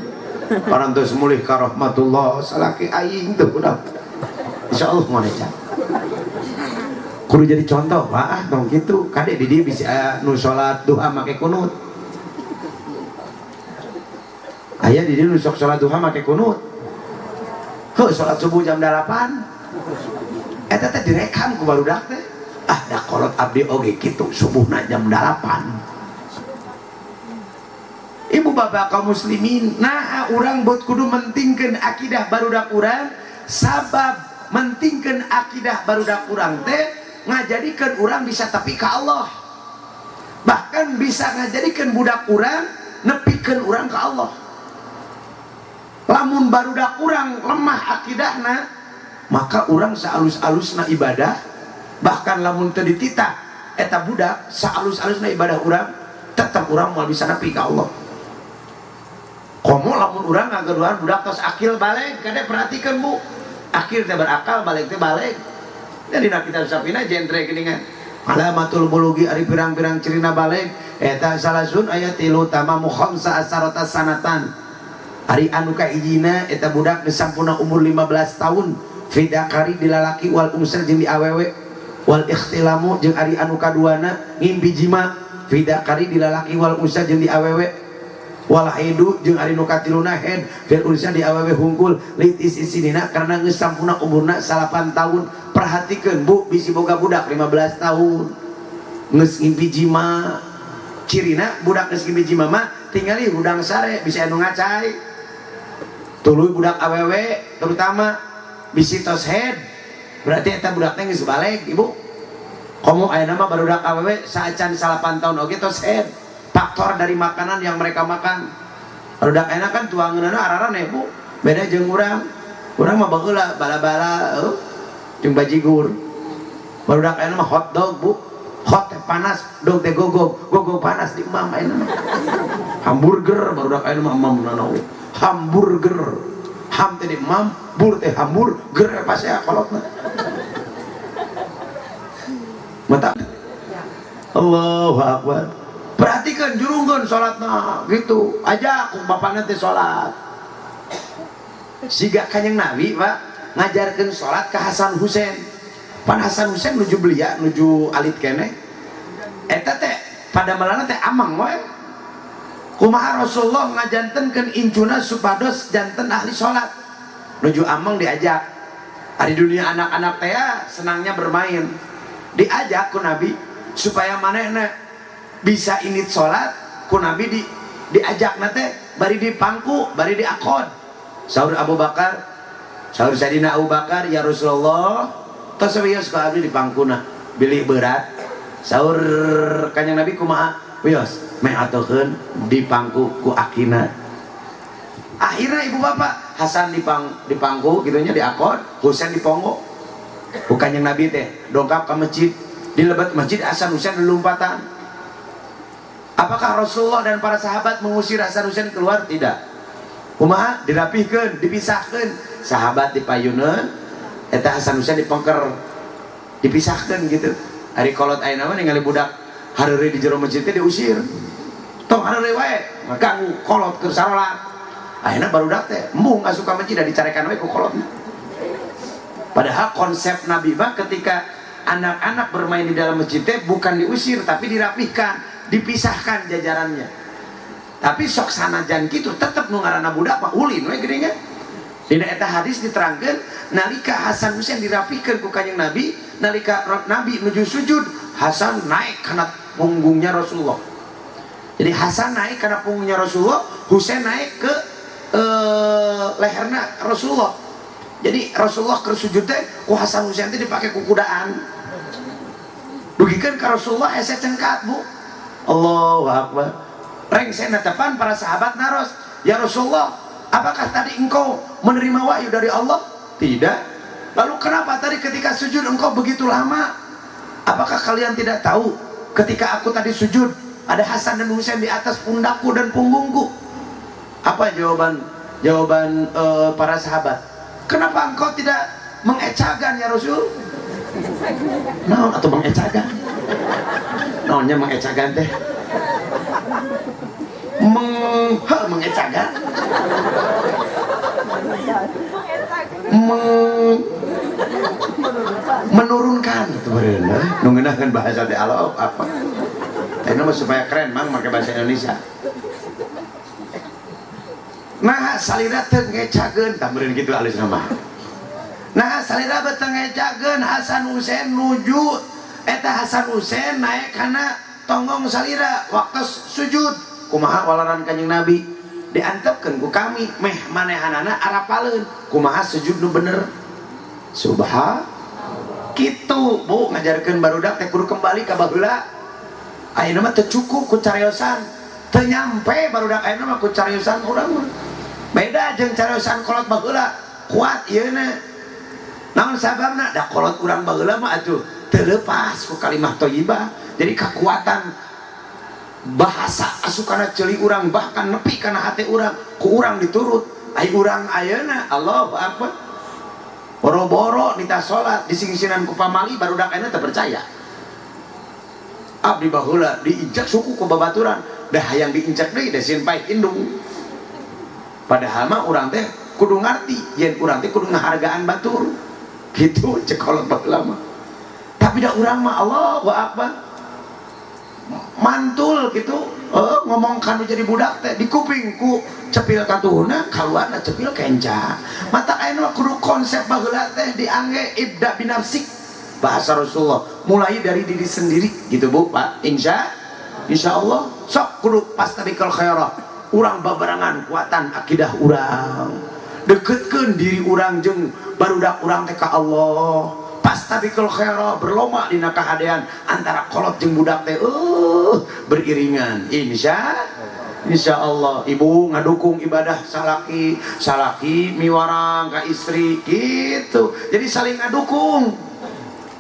Parantos mulih ka rahmatullah salaki aing teu budak. Insyaallah moal eca. Kudu jadi contoh Pak, ah tong kitu. Kade di dieu bisa nu salat duha make kunut. Aya di dieu nu sok salat duha make kunut. Heuh salat subuh jam 8. Eta teh direkam ku barudak teh. Ah da kolot abdi oge kitu subuhna jam 8. Ibu bapak kaum muslimin, nah urang buat kudu mentingkeun akidah barudak urang, sabab mentingkeun akidah barudak urang teh ngajadikeun urang bisa tepi ka Allah. Bahkan bisa ngajadikeun budak urang nepikeun urang ka Allah. Lamun barudak urang lemah akidahna, maka urang saalus-alusna ibadah, bahkan lamun teu dititah eta budak saalus-alusna ibadah urang, tetep urang moal bisa nepi ka Allah. Komo lamun urang ngagaduhan budak tos akil baleg, kade perhatikan Bu. Akil teh berakal, baleg teh baleg. Jadi dina kitab Safina genre geuningan. Alamatul bulugi ari pirang-pirang cirina baleg eta salasun aya tilu tamamu khamsa asarata sanatan. Ari anu kahijina eta budak geus sampurna umur 15 tahun fidakari dilalaki wal unsa jeung di awewe wal ikhtilamu jeung ari anu kaduana ngimpi jima fidakari dilalaki wal unsa jeung di awewe wal haidu jeung ari nu katiluna head fil unsa di awewe hungkul litis isinina karena geus sampurna umurna 8 tahun. Perhatikeun Bu, bisi boga budak 15 tahun geus ngimpi jima. Cirina budak geus ngimpi jima mah tingali hudang sare bisa anu ngacai. Tuluy budak awewe terutama bisi tos head berarti eta budak teh geus baleg Ibu. Komo ayeuna mah barudak awewe saacan 8 tahun oge tos head. Faktor dari makanan yang mereka makan. Barudak ayeuna kan tuangeunana araraneh Bu. Beda jeung urang. Urang mah baheula bala-bala jeung bajigur. Barudak ayeuna mah hot dog Bu. Hot teh panas, dog teh gogog, gogog panas di emam ayeuna mah. Hamburger barudak ayeuna mah emam nanaon. Hamburger. Ham teh di emam, bur teh hambur, ger pas ya kolotna. Mata. Allahu akbar. Perhatikan jurungkeun salatna gitu. Ajak ku bapana teh salat. Siga Kanjeng Nabi, Pak, ngajarkeun salat ka Hasan Husein. Pan Hasan Husein nuju belia, nuju alit keneh. Eta teh pada melana teh amang we. Kumaha Rasulullah ngajantenkeun incuna supados janten ahli salat. Nuju amang diajak. Ari dunia anak-anak teh senangnya bermain. Diajak ku Nabi supaya manehna bisa init salat, ku Nabi diajak teh bari dipangku, bari diakod. Saur Abu Bakar, saur Sayyidina Abu Bakar, ya Rasulullah, tos wios ku abdi dipangkuna, bilih berat. Saur Kanjeng Nabi kumaha? Wios, meh atokeun dipangku ku akina. Akhirnya ibu bapak Hasan dipangku gitunya diakod, Husain diponggo. Ku Kanjeng Nabi teh dongkap ke masjid, di lebet masjid Hasan Husain lompatan. Apakah Rasulullah dan para sahabat mengusir Hasan Husain keluar? Tidak. Kumaha? Dirapihkeun, dipisahkeun. Sahabat dipayuneun, eta Hasan Husain dipengker, dipisahkeun gitu. Ari kolot ayeuna mah ningali budak hareureuy di jero masjid teh diusir. Tong hareureuy wae, ganggu kolot keur sarolat. Ayeuna barudak teh embung asup ka masjid da dicarekan we ku kolotna. Padahal konsep Nabi mah ketika anak-anak bermain di dalam masjid teh bukan diusir tapi dirapihkan, dipisahkan jajarannya. Tapi sok sanajan kitu tetep nu ngaranna budak mah ulin we geuningan. Dina eta hadis diterangkeun nalika Hasan Husain dirapihkeun ku Kanjeng Nabi, nalika Nabi nuju sujud, Hasan naik kana punggungnya Rasulullah. Jadi Hasan naik kana punggungnya Rasulullah, Husain naik ke leherna Rasulullah. Jadi Rasulullah keur sujud teh ku Hasan Husain teh dipake ku kudaan. Dugikeun ka Rasulullah hese cengkat, Bu. Allahu akbar. Rengsena tepan para sahabat naros, "Ya Rasulullah, apakah tadi engkau menerima wahyu dari Allah?" Tidak. Lalu kenapa tadi ketika sujud engkau begitu lama? Apakah kalian tidak tahu ketika aku tadi sujud ada Hasan dan Husain di atas pundakku dan punggungku? Apa jawaban para sahabat? Kenapa engkau tidak mengecagan ya Rasul? Naon atau mengecagan? Naonnya mengecagan teh? Mengecagan? Menurunkan itu berenang. Nungeunahkeun bahasa teh Allah apa? Teh mah supaya keren mang make bahasa Indonesia. Nah salira teu ngecageun tah meureun kitu alus mah. Nah salira teu ngecageun Hasan Husain nuju eta Hasan Husain naek kana tonggong salira waktu sujud. Kumaha walaran Kanjeng Nabi diantepkeun ku kami meh manehanana arapaleun kumaha sujud nu bener. Subhan kitu Bu ngajarkeun barudak teh kudu kembali ka baheula. Ayeuna mah teu cukup ku cariosan, teu nyampe barudak ayeuna mah ku cariosan urang mah. Beda jeung cariosan kolot baheula, kuat ieuna. Naon sababna? Da kolot urang baheula mah atuh teu leupas ku kalimah thayyibah. Jadi kekuatan bahasa asukana ceuli urang bahkan nepi kana hate urang, ku urang diturut. Ai urang ayeuna Allahu akbar. Boro-boro nita salat disingsinan ku pamali barudak ayeuna teu percaya. Abdi baheula diinjak suku ku babaturan, dah hayang diinjak deui da sieun paeh indung. Padahal mah urang teh kudu ngarti, yen urang teh kudu ngahargaan batur. Gitu cek kolot baheula mah. Tapi da urang mah Allahu akbar. Mantul gitu, ngomong kanu jadi budak teh di kuping ku cepil katuhuna kaluarna cepil kenca. Mata ayeuna mah kudu konsep baheula teh diangge ibda binafsik. Bahasa Rasulullah mulai dari diri sendiri gitu Bu Pak. Insya Allah sok kudu pastabikal khairah. Urang babarengan kuatan akidah urang, deketkeun diri urang jeung barudak urang teh ka Allah. Pastabikal khairah berlomba dina kahadean antara kolot jeung budak teh beriringan. Insya Allah ibu ngadukung ibadah salaki, salaki miwarang ka istri gitu. Jadi saling ngadukung.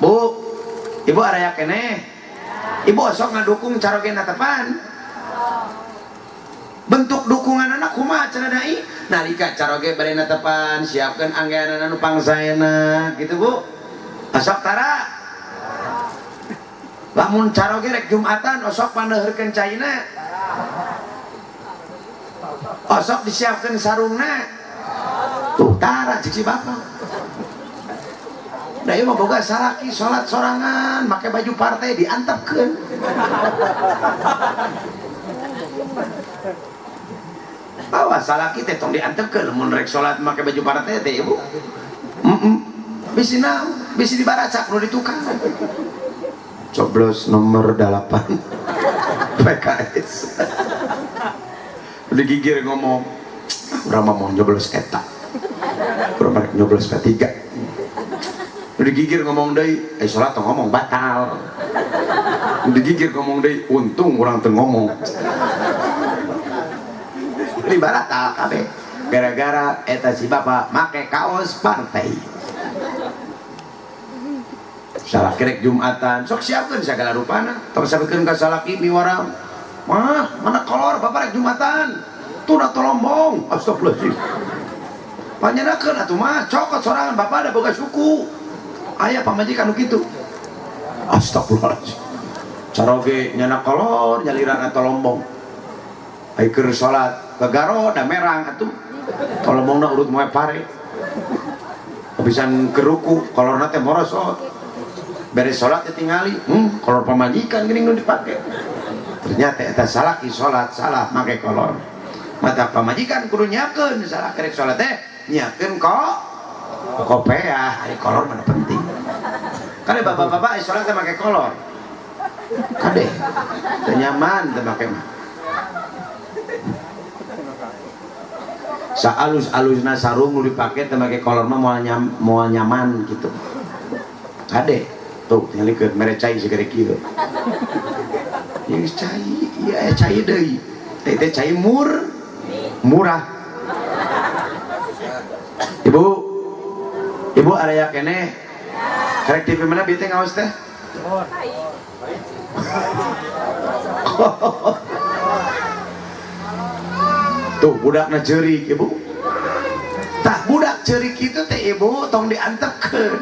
Bu, ibu araya keneh. Ibu osok ngadukung carogena tepan. Bentuk dukungan anak kumaha cenah dai? Nalika caroge bade tepan, siapkeun anggeanana nu pangsaena gitu Bu. Osok tara. Lamun caroge rek Jumatan osok pandeuheurkeun caina. Osok disiapkeun sarungna. Tuh tara cik si bapak. Da ieu mah boga salaki salat sorangan make baju partai diantepkeun. Bawa salaki teh tong diantepkeun mun rek salat make baju partai teh ibu. Bisi naon, bisi dibaracak nu di tukang. Coblos nomor 8 PKS. Udah gigir ngomong, urang mah mau nyoblos eta. Urang mah nyoblos P3. Udah gigir ngomong deui, salat tong ngomong batal. Udah gigir ngomong deui, untung urang teu ngomong. Di batal kabeh. Gara-gara eta si bapak make kaos partai. Salah kerek Jumatan, sok siapkeun sagala rupana. Tong sampekeun ka salaki miwarang. Mah, mana kolor bapak rek Jumatan. Tuna tolombong, astagfirullahaladzim. Panyenakeun atuh mah, cokot sorangan bapak ada boga suku. Aya pamajikan nu kitu. Astagfirullahaladzim. Caroge nyana kolor nyalirana tolombong. Ai keur salat kegaro da merang atuh. Tolombongna urut moe pare. Habisan keruku kolorna teh morosot. Beres salat teh tingali, kolor pamajikan geuning nu dipake. Ternyata eta salaki salat salah make kolor. Mata pamajikan kudu nyiapkeun salah kerek salat teh nyiapkeun kok kopeah, ari kolor mana penting. Kade bapak-bapak salat teh make kolor. Kade teu nyaman teh make mah. Saalus-alusna sarung nu dipake teh make kolor mah moal nyaman gitu. Kade tuh tingalikeun mere cai segede kieu. Yang cai, iya cai deui. Teh teh cai murah. Ibu, Ibu area keneh. Karek TV mana bi teh ngaos teh? Tuh budakna ceurik ibu. Tah budak ceurik kitu teh ibu tong diantepkeun.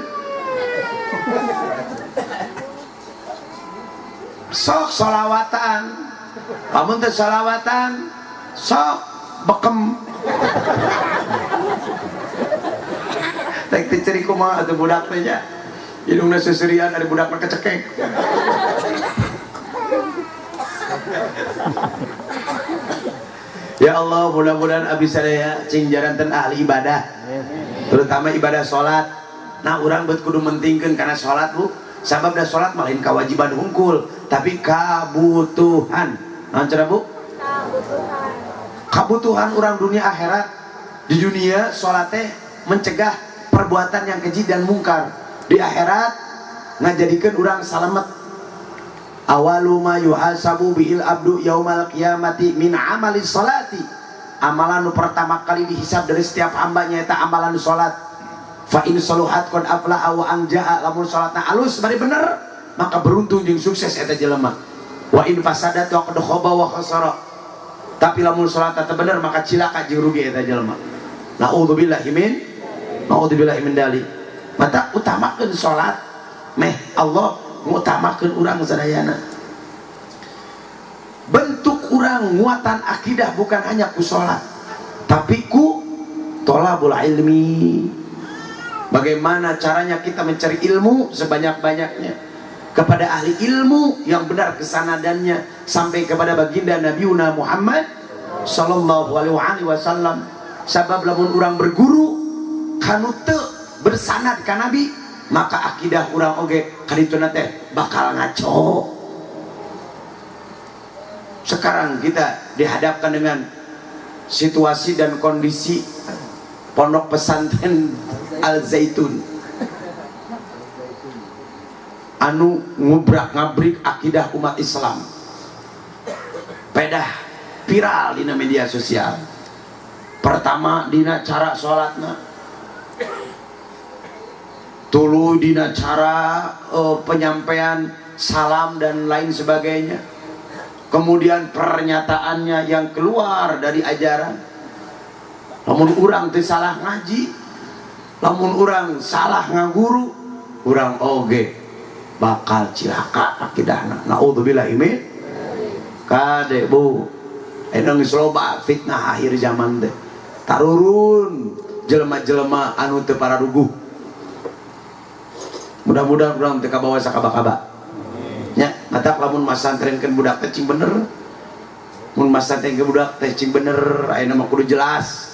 Sok solawatan. Lamun teh solawatan sok bekem. Rek teh ceurik kumaha atuh budak teh nya. Hidungna seuseurian ari budakna kecekek. Ya Allah, mudah-mudahan abdi sadaya cing jaranten ahli ibadah, terutama ibadah sholat. Nah, urang bet kudu mentingkeun kana sholat bu. Sabab da sholat mah lain kewajiban hungkul, tapi kabutuhan. Naon cenah bu? Kabutuhan. Kabutuhan urang dunia akhirat. Di dunia sholat teh mencegah perbuatan yang keji dan mungkar. Di akhirat ngajadikeun urang salamet. Awalu ma yuhasabu bihil abdu yaumal qiyamati min amali salati. Amalan nu pertama kali dihisab dari setiap hambanya eta amalan salat. Fa in saluhat qad aflaha wa anja'a. Lamun salatna alus bari bener, maka beruntung jeung sukses eta jelema. Wa in fasadat wa qad khaba wa khasara. Tapi lamun salatna teu bener maka cilaka jeung rugi eta jelema. Naudzubillahi min dalik. Mata utamakeun salat meh Allah ngutamakeun urang sadayana. Bentuk urang nguatan akidah bukan hanya ku salat, tapi ku tolabul ilmi. Bagaimana caranya kita mencari ilmu sebanyak-banyaknya kepada ahli ilmu yang benar kesanadannya sampai kepada baginda Nabiuna Muhammad sallallahu alaihi wasallam. Sabab lamun urang berguru kanu teu bersanad ka Nabi, maka akidah urang oge kadituna teh bakal ngaco. Sekarang kita dihadapkan dengan situasi dan kondisi pondok pesantren Al Zaitun anu ngubrak-ngabrik akidah umat Islam, pedah viral dina media sosial. Pertama dina cara sholatna, tuluy dina cara penyampaian salam dan lain sebagainya, kemudian pernyataannya yang keluar dari ajaran. Lamun urang teu salah ngaji, lamun urang salah ngaguru, urang oge bakal cilaka akidahna. Naudzubillahi min. Kade bu, endang geus loba fitnah akhir zaman teh. Tarurun jelema-jelema anu teu pararuguh. Mudah-mudahan urang teu kabawa sakaba-kaba. Nya, matak lamun masantrenkeun budak teh cing bener. Mun masantrenkeun budak teh cing bener, ayeuna mah kudu jelas.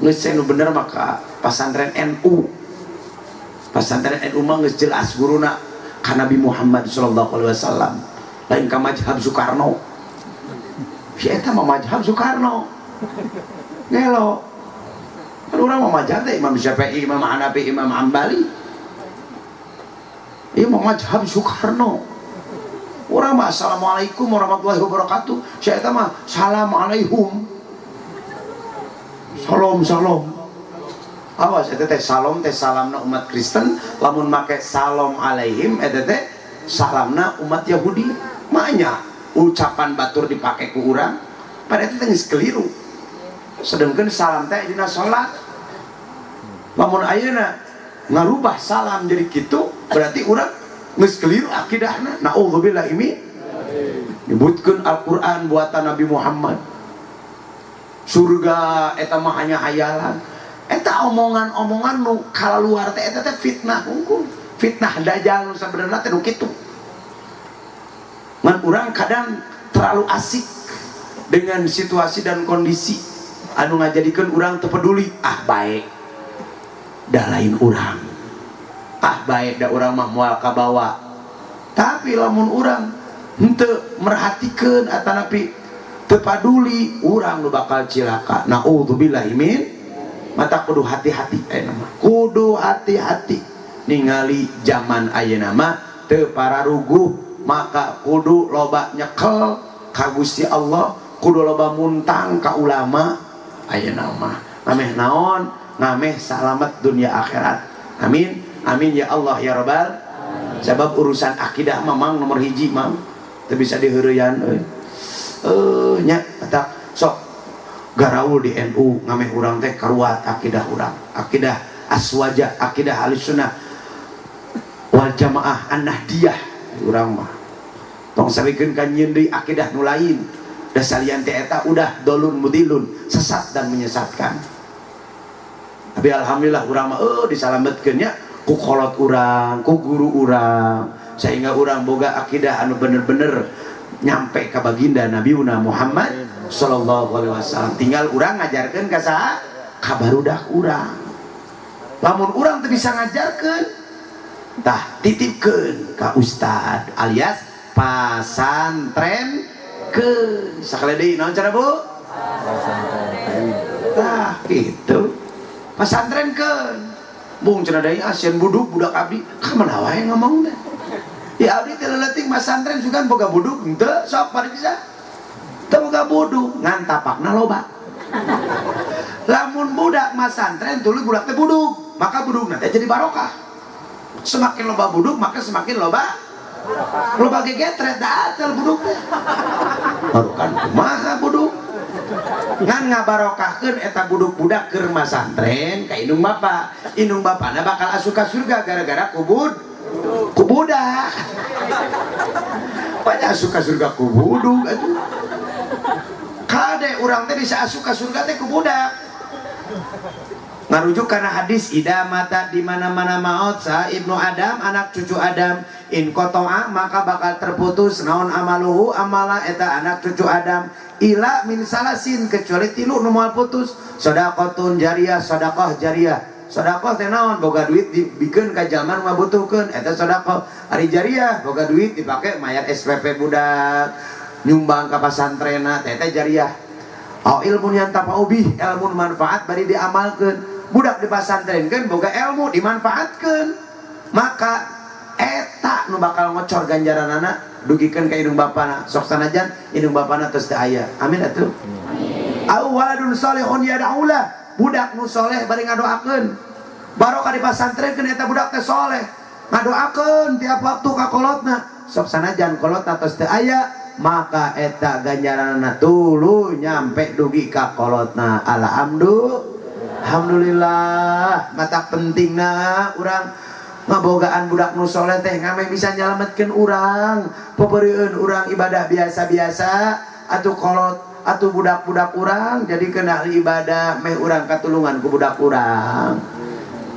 Geus nu bener maka pasantren NU. Pasantren NU mah geus jelas guruna ka Nabi Muhammad sallallahu alaihi wasallam. Lain ka mazhab Soekarno. Si eta mah mazhab Soekarno. Ngelo. Kan urang mah mazhab teh Imam Syafi'i, Imam Hanafi, Imam Hambali. Ieu mah mazhab Soekarno. Urang mah assalamualaikum warahmatullahi wabarakatuh. Si eta mah salam alaikum. Salam salam. Awas eta teh salam teh salamna umat Kristen, lamun make salam alaihim eta teh salamna umat Yahudi. Makanya ucapan batur dipake ku urang, pada eta teh geus keliru. Sedangkan salam teh dina salat. Lamun ayeuna ngarubah salam jadi kitu, berarti urang geus keliru akidahna. Naudzubillah min. Nyebutkeun Al-Qur'an buatan Nabi Muhammad. Surga eta mah hanya hayalan. Eta omongan-omongan nu kaluar teh eta teh fitnah hungkul. Fitnah dajjal nu sabenerna teh nu kitu. Ngan urang kadang terlalu asik dengan situasi dan kondisi anu ngajadikeun urang teu peduli. Ah bae da lain urang. Ah bae da urang mah moal kabawa. Tapi lamun urang henteu merhatikeun atanapi teu paduli, urang nu bakal cilaka. Naudzubillahi min. Mata kudu hati-hati ayeuna mah. Kudu hati-hati ningali zaman ayeuna mah teu pararuguh, maka kudu loba nyekel ka Gusti Allah, kudu loba muntang ka ulama ayeuna mah. Ameh naon? ngameh salamet dunia akhirat. Amin. Amin ya Allah ya Rabbal. Sebab urusan akidah mamang nomor hiji mang teu bisa diheureyan euy. Nya eta sok garaul di NU ngameh urang teh karuat akidah urang. Akidah aswaja, akidah ahlussunnah wal jamaah an-nahdiyah urang mah. Tong sawikeun ka nyieun deui akidah nu lain. Da salian teh eta udah dolun mudilun, sesat dan menyesatkan. Tapi alhamdulillah urang mah disalametkeun nya ku kolot urang, ku guru urang, sehingga urang boga akidah anu bener-bener nyampe ka baginda Nabiuna Muhammad sallallahu alaihi wasallam. Tinggal urang ngajarkeun ka saha? Ka barudak urang. Lamun urang teu bisa ngajarkeun, tah titipkeun ka ustad alias pasantrenkeun. Sakali deui naon cara Bu? Pasantren. Tah kitu. Pasantrenkeun. Bung cenah deui asieun buduk budak abdi, ka mana wae ngomong teh. Ya abdi teh leutik masantren sugan boga buduk henteu sok pariksa. Teu boga buduk ngan tapakna loba. Lamun budak masantren tuluy budak teh buduk, maka budukna teh jadi barokah. Semakin loba buduk maka semakin loba loba gegetret da atel buduk teh. Barukan kumaha buduk. Ngan ngabarokahkeun eta buduk budak keur masantren ka indung bapa. Indung bapana bakal asup ka surga gara-gara kubud kubudak. Banyak asup ka surga kubuduk atuh. Kade urang teh bisa asup ka surga teh kubudak. Ngarujuk kana hadis ida mata di mana-mana maot sa ibnu Adam anak cucu Adam in qata'a maka bakal terputus naon amaluhu amala eta anak cucu Adam ila min salasin kecuali tilu nu moal putus sedaqatun jariyah sedekah jariyah. Sedekah teh naon boga duit dibikeun ka jalma nu ngabutuhkeun eta sedekah. Ari jariyah boga duit dipake mayar SPP budak nyumbang ka pasantrenna teh eta jariyah. Au ilmun yang tapau bih ilmu manfaat bari diamalkeun. Budak dipasantrenkeun boga ilmu dimanfaatkeun maka eta nu bakal ngocor ganjaranana dugikeun ka indung bapana sok sanajan indung bapana tos teu aya. Amin atuh. Au waladun salihun yad'ula budak nu soleh bari ngadoakeun. Barokah dipasantrenkeun eta budak teh soleh ngadoakeun tiap waktu ka kolotna sok sanajan kolotna tos teu aya maka eta ganjaranana tuluy nyampe dugi ka kolotna. Alhamdulillah. Alhamdulillah mata pentingna urang ngabogaan budak nu soleh teh ngameh bisa nyalametkeun urang peperieun urang ibadah biasa-biasa atuh kolot atuh budak-budak urang jadi kena ahli ibadah meh urang katulungan ku budak urang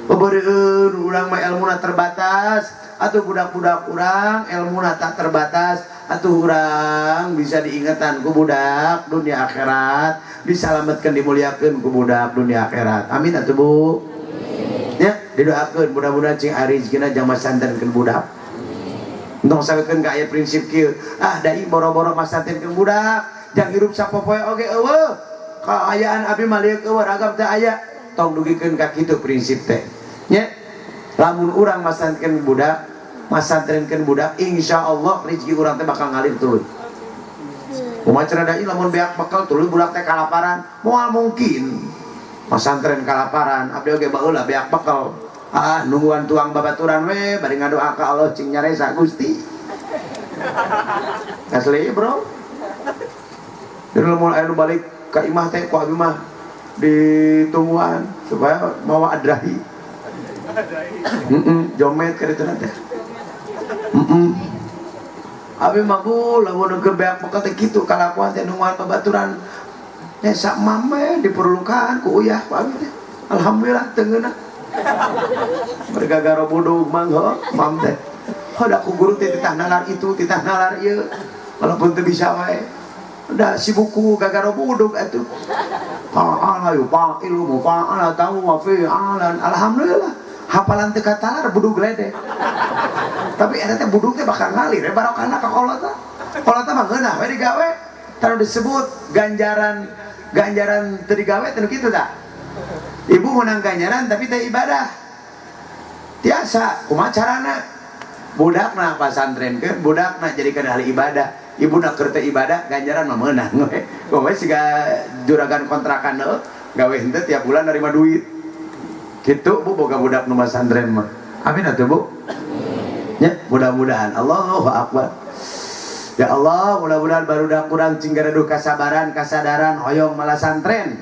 peperieun urang mah elmuna terbatas atuh budak-budak urang elmuna tak terbatas atuh urang bisa diingetan ku budak dunia akhirat disalametkeun dimuliakeun ku budak dunia akhirat. Amin atuh Bu. Ya didoakeun mudah-mudahan cing arizkina jang masantrenkeun budak. Entong sawekeun ka aya prinsip kieu, ah dai boro-boro masantrenkeun budak jang hirup sapopoe oge eueuh kaayaan abi mah lieur eueuh ragam teu aya. Tong dugikeun ka kitu prinsip teh. Nya lamun urang masantrenkeun budak insyaallah rezeki urang teh bakal ngalir tuluy. Kumaha cenah dai lamun beak bekal tuluy budak teh kalaparan, moal mungkin masantren kalaparan. Abdi oge baheula beak bekal. Ah nungguan tuang babaturan we bari ngadoa ka Allah cing nyaresa Gusti. Asli bro. Jadi lamun aya nu balik ka imah teh ku abi mah ditungguan supaya mawa adrahi. Jomet ka ditu teh. Abi mah bu lamun keur beak bekal teh kitu kalakuan teh nungguan babaturan. Nya mame diperlukan ku uyah ku abi teh. Alhamdulillah teu ngeunah. Bergagaro budug mang ho mam teh. Hoda ku guru teh titah nalar itu titah nalar ieu. Walaupun teu bisa wae. Udah sibuk ku gagaro budug atuh. Fa'ala yufa'ilu mufa'ala tahu wa fi'alan. Alhamdulillah hafalan teu katalar budug ledeh. Tapi eta teh budug teh bakal ngalir barokahna ka kolotna. Kolotna mah ngeunah we digawe. Tanu disebut ganjaran teu digawe teh nu kitu tah. Ibu menang ganjaran tapi teh ibadah. Tiasa kumaha carana? Budakna pasantrenkeun, budakna jadikeun ahli ibadah. Ibuna keur teu ibadah ganjaran mah meunang we. Kumaha siga juragan kontrakan heuh, gawe henteu tiap bulan nerima duit. Kitu bu boga budak nu masantren mah. Amin atuh bu. Ya, mudah-mudahan. Allahu akbar. Ya Allah, mudah-mudahan barudak kurang cing gaduh kasabaran, kasadaran hoyong malasantren.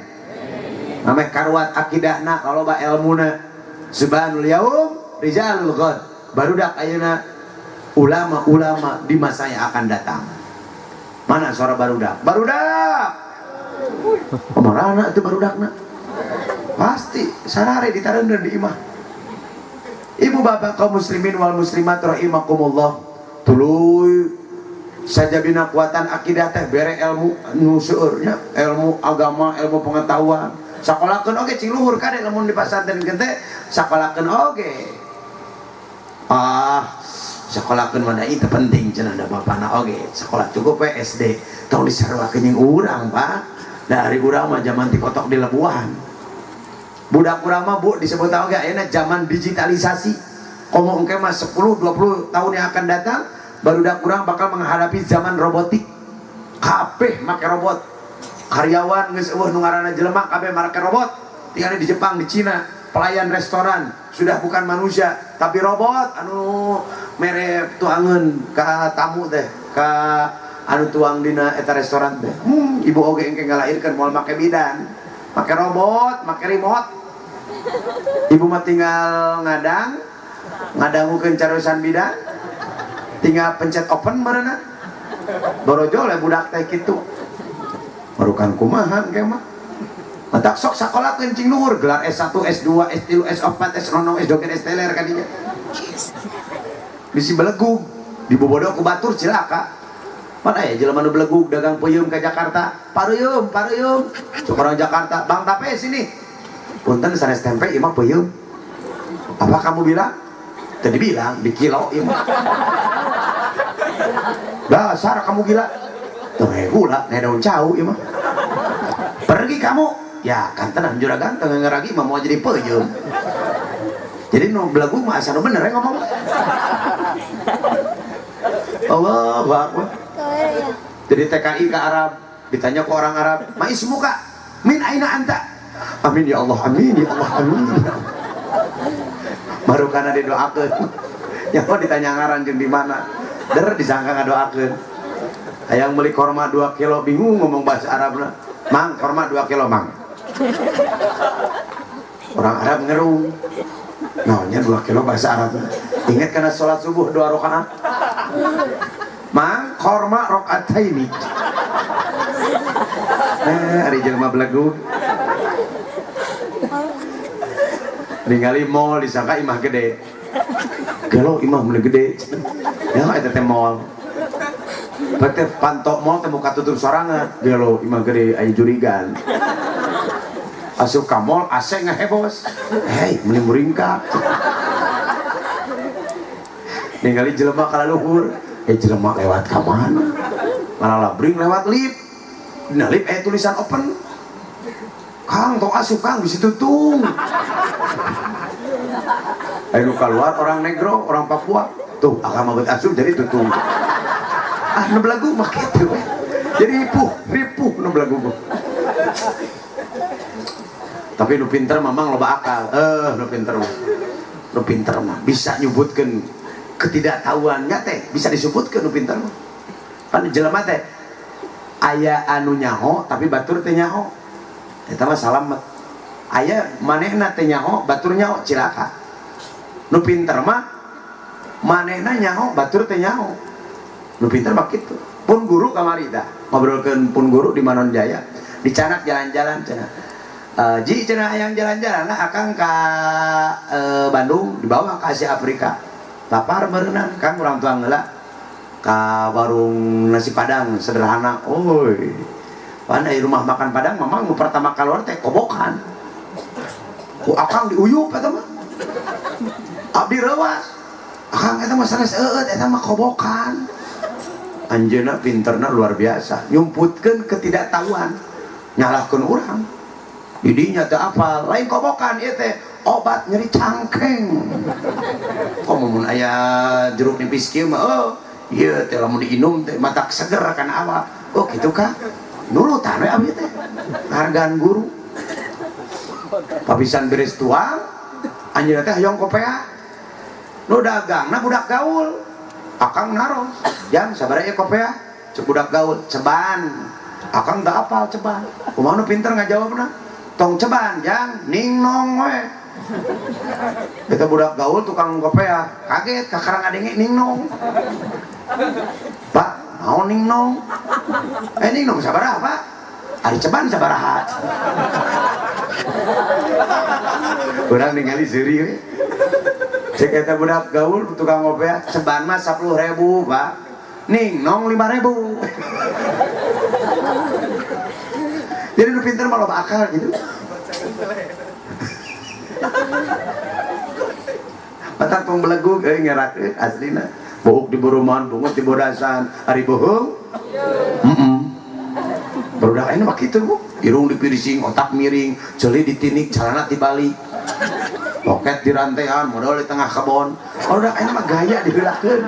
Ameh karuat akidahna, loba elmuna. Subhanul yaum rijalul ghad. Barudak ayeuna ulama-ulama di masa yang akan datang. Mana suara barudak? Barudak. Pemarana itu barudakna. Pasti sarare ditareundeun di imah. Ibu bapak kaum muslimin wal muslimat rahimakumullah. Tuluy sajabina kuatan akidah teh bere ilmu nu seueur nya, ilmu agama, ilmu pengetahuan. Sakolakeun oge cing luhur kade lamun di pasantren teh sakolakeun oge. Ah, sakolakeun mah da ieu penting cenah da bapana oge. Sekolah cukup we SD. Tong disaruakeun jeung urang, Pak. Dari urang mah zaman tikotok di lebuhan. Budak urang mah bu disebut oge ayeuna zaman digitalisasi. Komo engke mah 10 20 tahun yang akan datang barudak urang bakal menghadapi zaman robotik. Kabeh make robot. Karyawan geus eueuh nu ngaranna jelema kabeh make robot. Tinggal di Jepang, di Cina, pelayan restoran sudah bukan manusia tapi robot anu mere tuangeun ka tamu teh, ka anu tuang dina eta restoran teh. Ibu oge engke ngalahirkeun moal make bidan, make robot, make remote. Ibu mah tinggal ngadang, ngadangukeun carusan bidan. Tinggal pencet open meureunan. Borojol ya budak teh kitu. Marukan kumaha engke mah. Matak sok sakolakeun cing luhur gelar S1, S2, S3, S4, S0, S2, S teler kadinya. Bisi belegug dibobodo ku batur cilaka. Mana aya jelema nu belegug dagang peuyeum ka Jakarta. Pareum, pareum. Sok orang Jakarta, "Bang tape sini." Punten sanes tempe ieu mah peuyeum. Apa kamu bilang? Tadi bilang di kilo ieu mah. Dasar kamu gila. Tuh gula, nih daun cau ieu mah. Pergi kamu. Ya kan tenang juragan tengah ngeragi mah mau jadi peuyeum. Jadi nu belagu mah asa nu bener ya ngomong. Allahu akbar. Jadi TKI ke Arab, ditanya ke orang Arab, "Ma ismuka? Min aina anta?" Amin ya Allah, amin ya Allah, amin. Baru karena didoakeun. Ya mau ditanya ngaran jeung di mana? Der disangka ngadoakeun. Hayang meuli korma 2 kilo bingung ngomong bahasa Arabna. Mang, korma 2 kilo, Mang. Orang Arab ngerung. Naonnya 2 kilo bahasa Arab. Ingat karena sholat subuh 2 rakaat. Mang, korma rakaataini. Ari jelema belegug. Ningali mall disangka imah gede. Gelo imah mun gede. Ya eta teh mall. Berarti pantok mall teh muka tutup sorangan. Gelo imah gede aya jurigan. Asup ka mall AC ngahebos. Hei, meuni muringkak. Ningali jelema kalaluhur, jelema lewat ka mana? Malah labring lewat lift. Dina lift aya tulisan open. Kang, tong asup Kang, bisi tutung. Ayo keluar orang negro, orang Papua. Tuh, akang mah asup jadi tutung. Ah, nu belagu mah kitu we. Jadi ripuh, ripuh nu belagu mah. Tapi nu pinter mamang loba akal. Nu pinter mah. Nu pinter mah bisa nyebutkeun ketidaktahuannya teh, bisa disebutkeun nu pinter mah. Pan jelema teh aya anu nyaho tapi batur teh nyaho. Eta mah salamet. Aya manehna teh nyaho, batur nyaho cilaka. Nu pinter mah manehna nyaho, batur teh nyaho. Nu pinter mah kitu. Pun guru kamari tah, ngobrolkeun pun guru di Manon Jaya. Dicanak jalan-jalan cenah. Ji cenah hayang jalan-jalan lah akang ka Bandung dibawa ka Asia Afrika. Lapar meureunang kang urang tuang heula ka warung nasi Padang sederhana. Oi. Pan ari rumah makan Padang mamang nu pertama keluar teh kobokan. Ku akang diuyup eta mah. Abdi reuas. Akang eta mah sanes eueut eta mah kobokan. Anjeunna pinterna luar biasa, nyumputkeun ketidaktahuan, nyalahkeun urang. Didinya teu apal, lain kobokan ieu teh obat nyeri cangkeng. Komo mun aya jeruk nipis kieu mah oh, ieu teh lamun diinum teh matak seger kana awak. Oh kitu ka. Nurutan we abdi teh. Hargaan guru. Papisan beres tuang, Anjeunna teh hayang kopea. Nu dagangna budak gaul. Akang naros, "Jang sabaraha ieu kopea?" Cek budak gaul, "Ceban." Akang teu apal ceban. Kumaha nu pinter ngajawabna? "Tong ceban, Jang, ning nong we." Eta budak gaul tukang kopea kaget kakarang ngadenge ning nong. "Pak, naon ning nong?" "Eh ning nong sabaraha, Pak?" "Ari ceban sabaraha?" Urang ningali seuri we. Cek eta budak gaul tukang kopea, "Ceban mah 10.000, Pak. Ning nong 5.000." Jadi nu pinter mah loba akal gitu. Patang tong belegug euy ngerakeun aslina. Buuk di buruman, bungut di bodasan, ari bohong. Heeh. Barudak ayeuna mah kitu, Bu. Irung dipirising, otak miring, ceuli ditinik, calana dibalik. Poket di rantean, modal di tengah kebon. Barudak ayeuna mah gaya diheulakeun.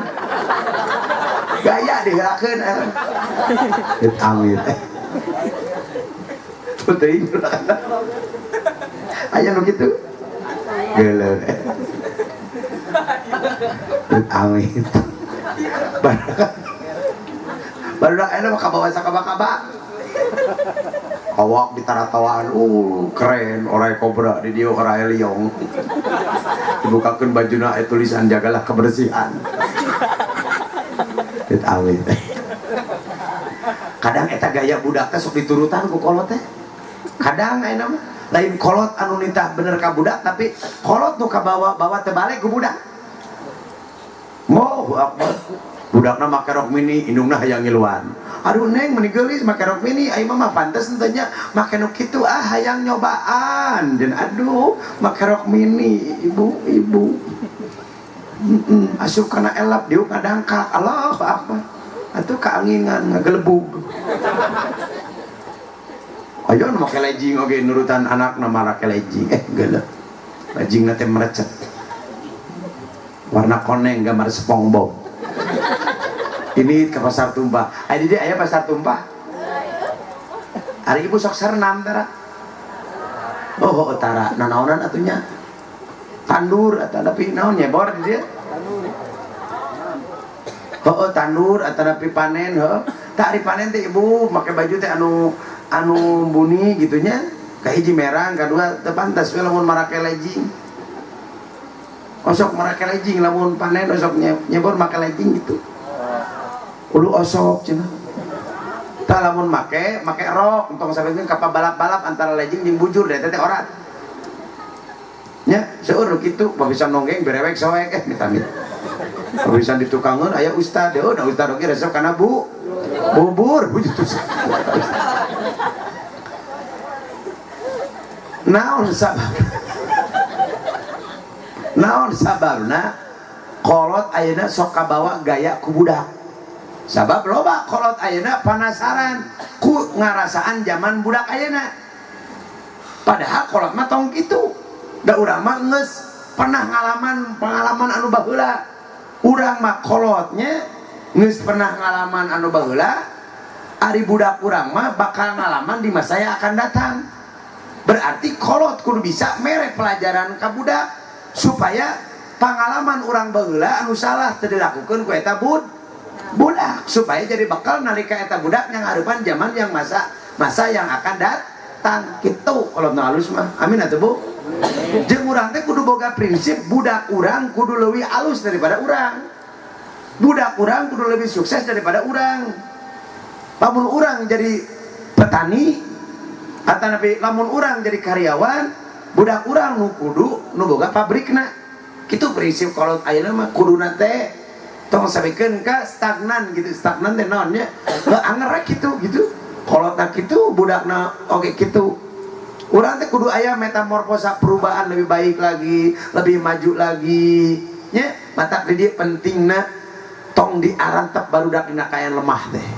Gaya diheulakeun. Amit. Teuing aya nu kitu. Geuleuh. Amit. Barudak ayeuna mah kabawa sakaba-kaba. Awak ditaratawaan, keren, orai kobra di dieu orai liong. Dibukakeun bajuna aya tulisan jagalah kebersihan. Amit. Kadang eta gaya budak teh sok diturutan ku kolot teh. Kadang ayeuna mah lain kolot anu nitah bener ka budak tapi kolot nu kabawa-bawa teu balik ku budak. Allahu akbar. Budakna make rok mini, indungna hayang ngiluan. Aduh neng meni geulis make rok mini, ai mah pantes henteu nya make nu kitu ah hayang nyobaan. Dan aduh make rok mini, ibu-ibu. Asup kana elap diuk ngadangkak. Allahu akbar. Atuh kaangingan ngagelebug. Ayo nu make legging oge nurutan anakna make legging. Geuleuh. Leggingna teh merecet. Warna koneng gambar SpongeBob. Ini ke pasar tumpah. Aya di dieu aya pasar tumpah. Ari ibu sok sernam tara. Oh, tara nanaonan atuh nya. Tandur atau tapi naon nyebor di dieu? Heuh, tandur atau tapi panen heuh. Tah ari panen teh ibu make baju teh anu anu buni gitu nya. Kahiji merang, kadua teu pantas we lamun marake legging. Osok marake legging lamun panen osok nyebor make legging gitu. Ulu osok cenah. Tah lamun make rok entong sampeun ka balap-balap antara legging jeung bujur da eta teh orat. Nya seueur nu kitu bisa nonggeng berewek soek amit-amit. Bisa ditukangeun aya ustad, heuh da ustad oge resep kana bu bubur bujur. Naon sabab? Naon sababna kolot ayeuna sok kabawa gaya ku budak. Sabab loba kolot ayeuna panasaran ku ngarasaan zaman budak ayeuna. Padahal kolot mah tong kitu. Da urang mah geus pernah ngalaman pengalaman anu baheula. Urang mah kolotnya geus pernah ngalaman anu baheula, ari budak urang mah bakal ngalaman di masa yang akan datang. Berarti kolot kudu bisa mere pelajaran ka budak supaya pengalaman urang baheula anu salah teu dilakukeun ku eta budak supaya jadi bekal nalika eta budak yang ngarepan zaman yang masa yang akan datang kitu kolot nu alus mah. Amin atuh Bu. Jeung urang teh kudu boga prinsip budak urang kudu leuwih alus daripada urang. Budak urang kudu lebih sukses daripada urang. Lamun urang jadi petani atanapi lamun urang jadi karyawan, budak urang nu kudu nu boga pabrikna. Kitu prinsip kolot ayeuna mah kuduna teh tong sampekeun ka stagnan gitu. Stagnan teh naon nya? Heuh anger kitu gitu. Kolotna kitu, budakna oge kitu. Urang teh kudu aya metamorfosa perubahan lebih baik lagi, lebih maju lagi. Nya, matak di dieu pentingna tong diarantep barudak dina kaayaan lemah teh.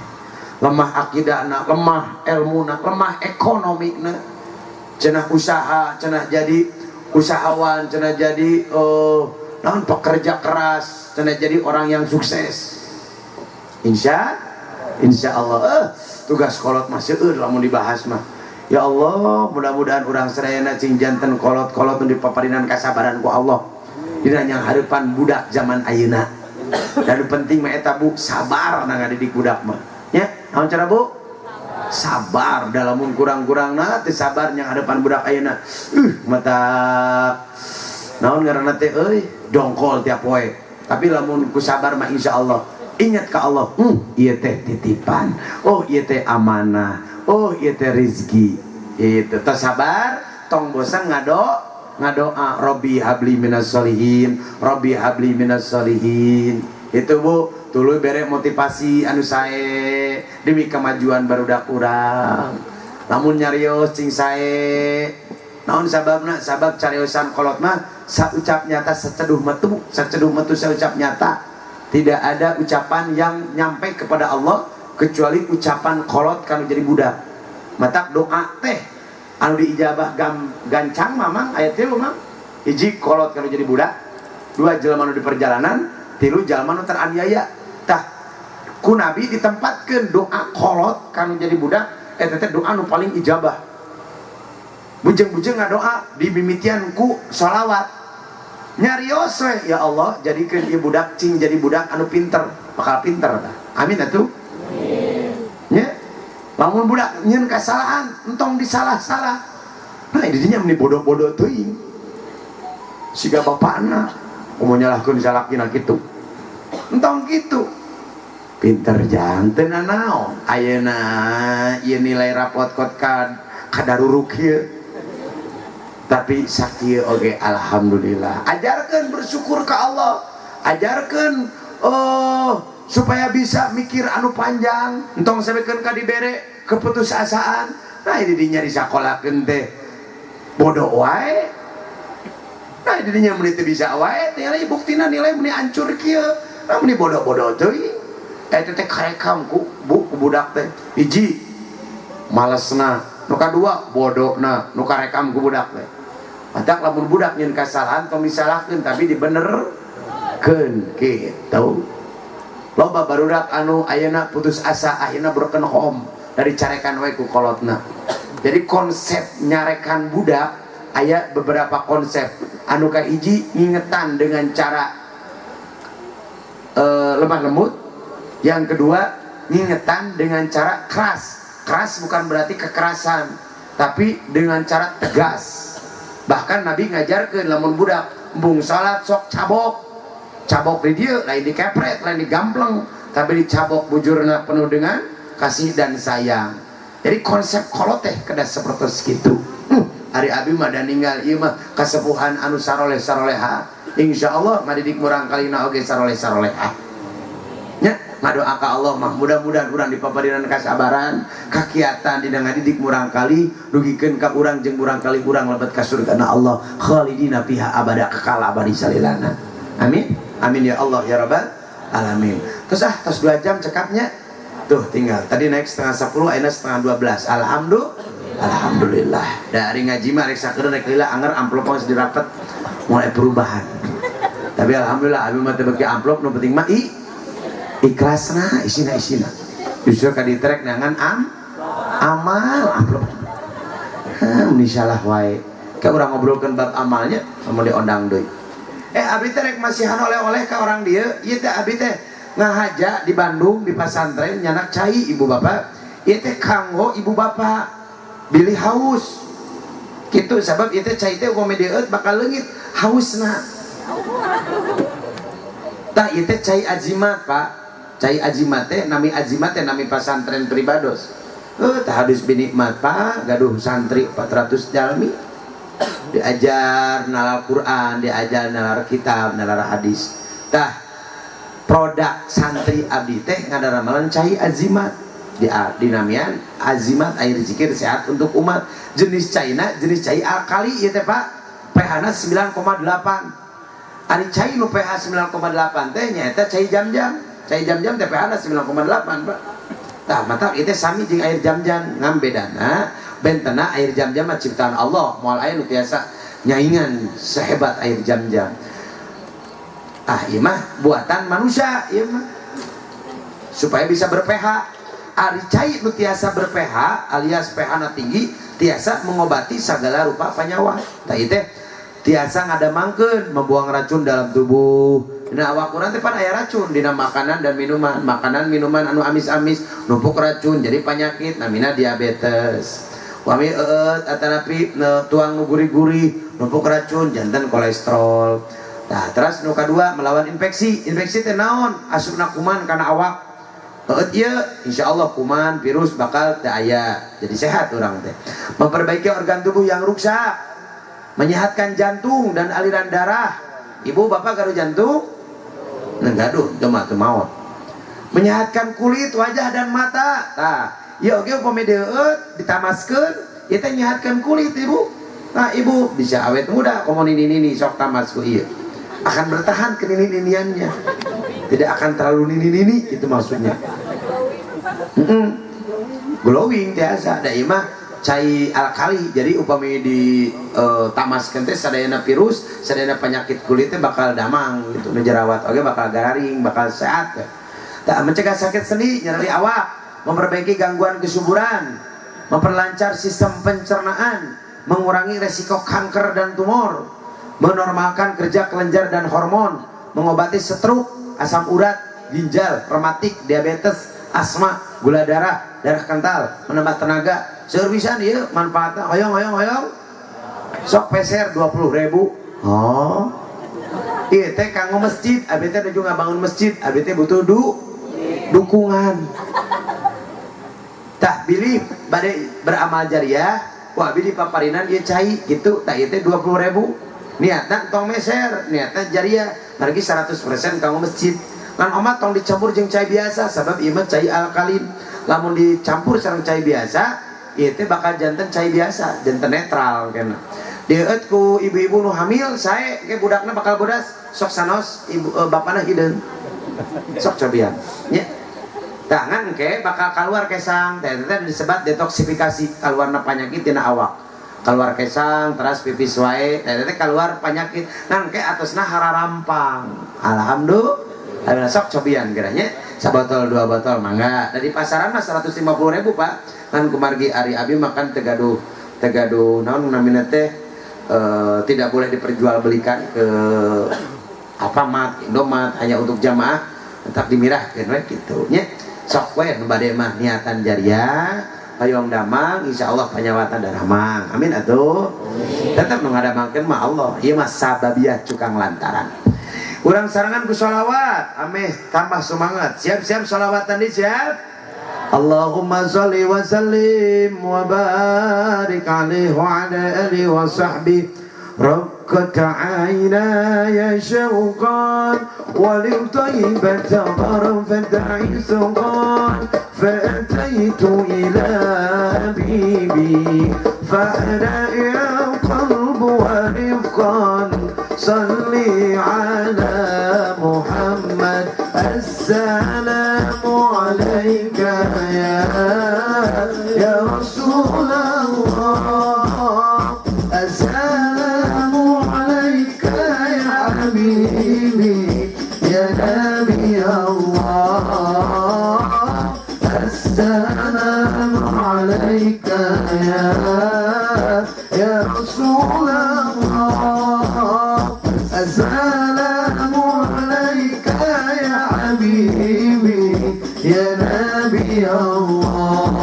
Lemah akidahna, lemah elmuna, lemah ekonomina. Cenah usaha, cenah jadi usahawan, cenah jadi naon pekerja keras, cenah jadi orang yang sukses. Insya Allah. Tugas kolot mah seueur lamun dibahas mah. Ya Allah, mudah-mudahan urang sadayana cing janten kolot-kolot nu dipaparinan kasabaran ku Allah dina nyanghareupan budak zaman ayeuna. Dan penting mah eta Bu, sabar na ngadidik budak mah. Nya, naon cara Bu? Sabar dalam kurang-kurangna teu sabar nyanghareupan budak ayeuna. Mata naon ngaranna teh euy, dongkol tiap poe. Tapi lamun ku sabar mah insyaallah ingat ke Allah, ieu teh titipan, oh ieu teh amanah, oh ieu teh rezeki. Itu teh sabar, tong bosan ngadoa Robbi habli minas solihin, Robbi habli minas solihin. Itu Bu, tuluy bere motivasi anu sae demi kemajuan barudak urang. Lamun nyarios cing sae, naon sababna? Sabab cariosan kolot mah saucap nyata saceduh metu, saceduh metu saucap nyata. Tidak ada ucapan yang nyampe kepada Allah kecuali ucapan kolot kan jadi budak. Matak doa teh anu diijabah gancang mamang ayat 3 mang. Hiji kolot kan jadi budak, dua jelema nu di perjalanan, tilu jelema nu teraniaya. Tah ku Nabi ditempatkeun doa kolot kan jadi budak eta teh doa nu paling ijabah. Bujeng-bujeng ngadoa dimimitian ku sholawat. Nyarios we, ya Allah jadikeun ieu budak cing jadi budak anu pinter, bakal pinter tah. Amin atuh. Nya. Lamun budak nyieun kasalahan entong disalah-salah. Nah di dinya meni bodoh-bodoh teuing. Siga bapakna kumaha nyalahkeun salakina kitu. Entong kitu. Pinter jang teu nanaon. Ayeuna ieu nilai rapot kot kadaruruk ieu. Tapi sakieu oge alhamdulillah. Ajarkeun bersyukur ke Allah. Ajarkeun supaya bisa mikir anu panjang, entong sabekeun ka dibere keputusasaan. Nah ini dinya disakolakeun teh bodoh wae. Nah ini dinya meuni teu bisa wae, nilai buktina nilai meuni hancur kieu. Nah meuni bodoh-bodoh teuing. Eta teh karekam ku bu ku budak teh. Hiji malesna, nu kadua bodohna, nu karekam ku budak teh. Matak lamun budak nyeun kasalahan tong disalahkeun tapi dibenerkeun kitu. Loba barudak anu ayeuna putus asa akhirna broken home dari carekan we ku kolotna. Jadi konsep nyarekan budak aya beberapa konsep. Anu kahiji ngingetan dengan cara lemah lembut. Yang kedua ngingetan dengan cara keras. Keras bukan berarti kekerasan, tapi dengan cara tegas. Bahkan Nabi ngajarkeun lamun budak embung salat sok cabok. Cabok di dieu lain dikepret, lain digampleng, tapi dicabok bujurna penuh dengan kasih dan sayang. Jadi konsep kolot teh kedah seperti kitu. Ari abi mah da ninggal ieu mah kasepuhan anu saroleh-saroleha. Insyaallah ngadidik murang kalina oge saroleh-saroleha. Nya ngadoa ka Allah mah mudah-mudahan urang dipaparinan kasabaran, kakiatan dina ngadidik murang kali, dugikeun ka urang jeung murang kali urang lebet ka surgana Allah khalidina fiha abada kekal abadi salilana. Amin. Amin ya Allah ya Rabbal alamin. Terus tos 2 jam cekapnya. Tuh tinggal. Tadi naik 9:30, ayeuna 11:30. Alhamdulillah. Dari ngaji mah rek sakeun rek lila anger amplop geus dirapet mulai perubahan. Tapi alhamdulillah abi mah teu beuki amplop nu penting mah ikhlasna isina-isina. Justru ka diterek nangan amal amplop. Hah, meni salah wae. Ka urang ngobrolkeun bab amalnya mun diondang deui. Abi teh rek masihan oleh-oleh ka orang dieu, ieu teh abi teh ngahaja di Bandung di pasantren nyanak cai ibu bapak. Ieu teh kanggo ibu bapak bilih haus. Kitu sabab ieu teh cai teh upami deueut bakal leungit hausna. Tah ieu teh cai azimat, Pak. Cai azimat teh nami azimat teh nami pasantren pribados. Tah hadis binikmat, Pak, gaduh santri 400 jalmi. Diajar nalar Quran, diajar nalar kitab, nalar hadis. Tah produk santri abdi teh ngadaramalan cai azimat. Dinamian azimat air zikir sehat untuk umat. Jenis caina, jenis cai alkali ieu teh Pak. pH-na 9,8. Ari cai nu pH 9,8 teh nyaeta cai jam-jam. Cai jam-jam teh pH-na 9,8 Pak. Tah mata ieu teh sami jeung air jam-jam, ngan bedana bentena air jam-jam mah ciptaan Allah, moal aya nu tiasa nyaingan sehebat air jam-jam. Ah ieu mah buatan manusia ieu mah. Supaya bisa ber-pH. Ari cai nu tiasa ber-pH alias pH-na tinggi tiasa mengobati segala rupa panyawat. Tah ieu teh tiasa ngadamangkeun membuang racun dalam tubuh. Dina awak urang teh pan aya racun dina makanan dan minuman. Makanan minuman anu amis-amis numpuk racun jadi penyakit namina diabetes. Wami eueut atanapi tuang nu gurih-gurih numpuk racun janten kolesterol. Nah, terus nu kadua melawan infeksi. Infeksi teh naon? Asupna kuman kana awak. Eueut ieu insyaallah kuman virus bakal teu aya. Jadi sehat urang teh. Memperbaiki organ tubuh yang rusak. Menyehatkan jantung dan aliran darah. Ibu bapak gaduh jantung? Gaduh, teu mah teu maot. Menyehatkan kulit, wajah dan mata. Tah, ieu oge upami deueut ditamaskeun, ieu teh nyehatkeun kulit ibu. Nah, ibu bisa awet muda komo nini-nini sok tamas ku ieu. Akan bertahan ke nini-niniannya. Tidak akan terlalu nini-nini itu maksudnya. Glowing tiasa da ieu mah cai alkali. Jadi upami di tamaskeun teh sadayana virus, sadayana penyakit kulit teh bakal damang gitu. Nu jerawat oge bakal gararing, bakal sehat. Tah, mencegah sakit sendi, nyeri awak, memperbaiki gangguan kesuburan, memperlancar sistem pencernaan, mengurangi resiko kanker dan tumor, menormalkan kerja kelenjar dan hormon, mengobati stroke, asam urat, ginjal, rematik, diabetes, asma, gula darah, darah kental, menambah tenaga. Seueur pisan ieu manfaatna. Hoyong hoyong hoyong. Sok peser 20.000. Oh. Ieu teh kanggo masjid, abi teh nuju ngabangun masjid, abi teh butuh dukungan. Tah bilih bade beramal jariah, wah abi dipaparinan ieu cai gitu, tah ieu teh 20.000. Niatna tong meser, niatna jariah, margi 100% kanggo masjid. Ngan omat tong dicampur jeung cai biasa sabab ieu mah cai alkalin. Lamun dicampur sareng cai biasa, ieu teh bakal janten cai biasa, janten netral kena. Deueut ku ibu-ibu nu hamil sae ke budakna bakal bodas, sok sanos ibu bapana hideung. Sok cobian nya. Tah ngan ke bakal keluar kesang, teh teh disebat detoksifikasi, kaluarna panyakit tina awak. Keluar kesang, teras pipis wae, teh teh keluar penyakit. Ngan ke atasna hararampang. Alhamdulillah. Alhamdulillah sok cobian gerahnya. Sabotol dua botol mangga. Dari pasaran mah 150.000 Pak. Kan kumargi ari abi makan tegaduh tegaduh naon namina teh tidak boleh diperjualbelikan ke Alfamart, Indomaret, hanya untuk jamaah tetap dimirahkeun we kitu nya. Sok we nu bade mah niatan jariah, hoyong damang insyaallah panyawatan daramang. Amin atuh. Tetep nu ngadamangkeun mah Allah. Ieu mah sababiah cukang lantaran. Urang sarangan ku sholawat, ameh tambah semangat. Siap-siap sholawatan di siap. Allahumma sholli wa sallim wa barik alaihi wa ala alihi wa sahbihi. رقت عيناي شوقا ولطيبة طرفة عشقا فأتيت إلى حبيبي فأنا يا قلب ورفقا صلي على محمد السلام عليك يا رسول الله السلام عليك يا حبيبي يا نبي الله السلام عليك يا رسول الله السلام عليك يا حبيبي يا نبي الله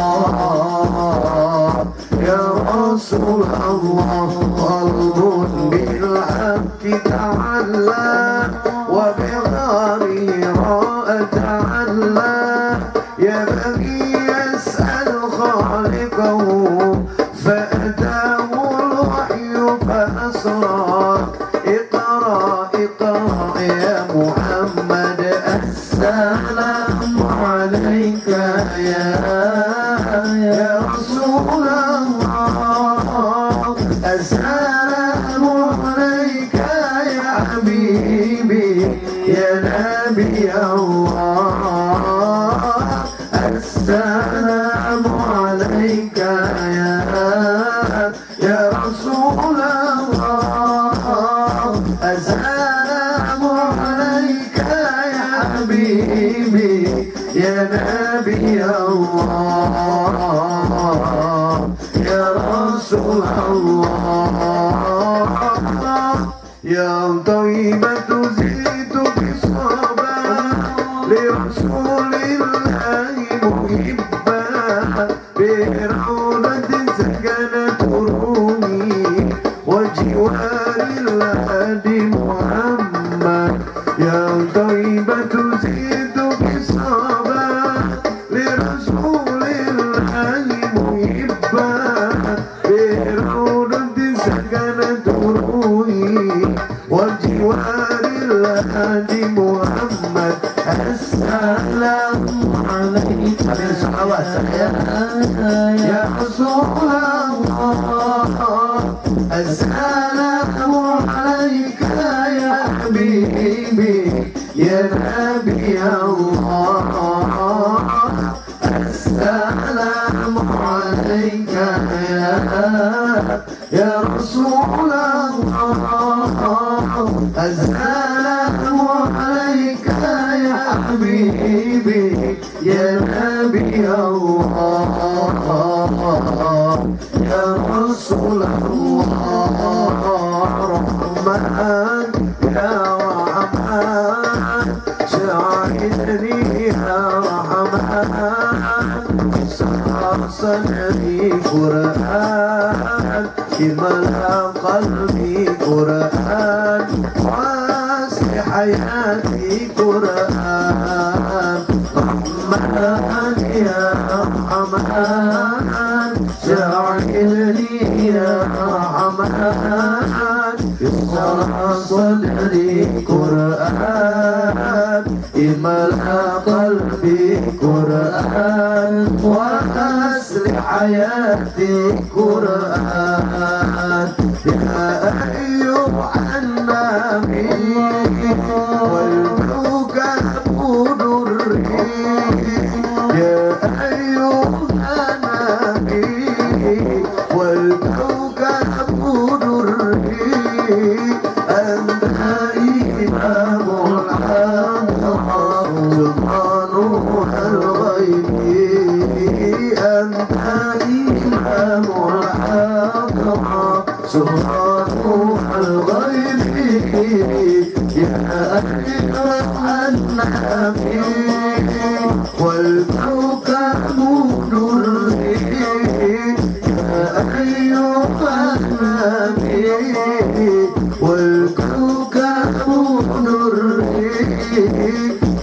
يا رسول الله قلب بالحق تعلى وبغار تعلى يبغي يسأل خالقه فأتاه الوحي فأسرى اقرأ اقرأ يا محمد السلام عليك يا رسول الله السلام عليك يا حبيبي يا نبي الله السلام عليك يا رسول الله السلام عليك يا حبيبي يا نبي الله يا رسول الله يا طيبة زيد بصبا لرسول الله محبا بروضة سكنت رومي وجوار الهادي محمد يا طيبة زيد بصبا لرسول الله محبا بروضة سكنت روحي وجوار الهادي محمد السلام عليك يا رسول الله السلام عليك يا حبيبي يا نبي الله السلام عليك يا رسول الله السلام عليك يا حبيبي يا نبي الله يا رسول الله رحمن يا رحمن ساعدني يا رحمن صدري قرآن إملا قلبي قرآن واسع حياتي قرآن رحمن يا رحمن ساعدني يا رحمن اشرح صدري قرآن إملا قلبي قرآن وأصلح حياتي قرآن يا أيها النبي والكوكب دري يا أيها النبي والكوكب دري أنت إمام الحق سلطان الغيب أنت إمام الحق سلطان الغيب يا أيها النبي والكوكب دري يا أيها النبي والكوكب دري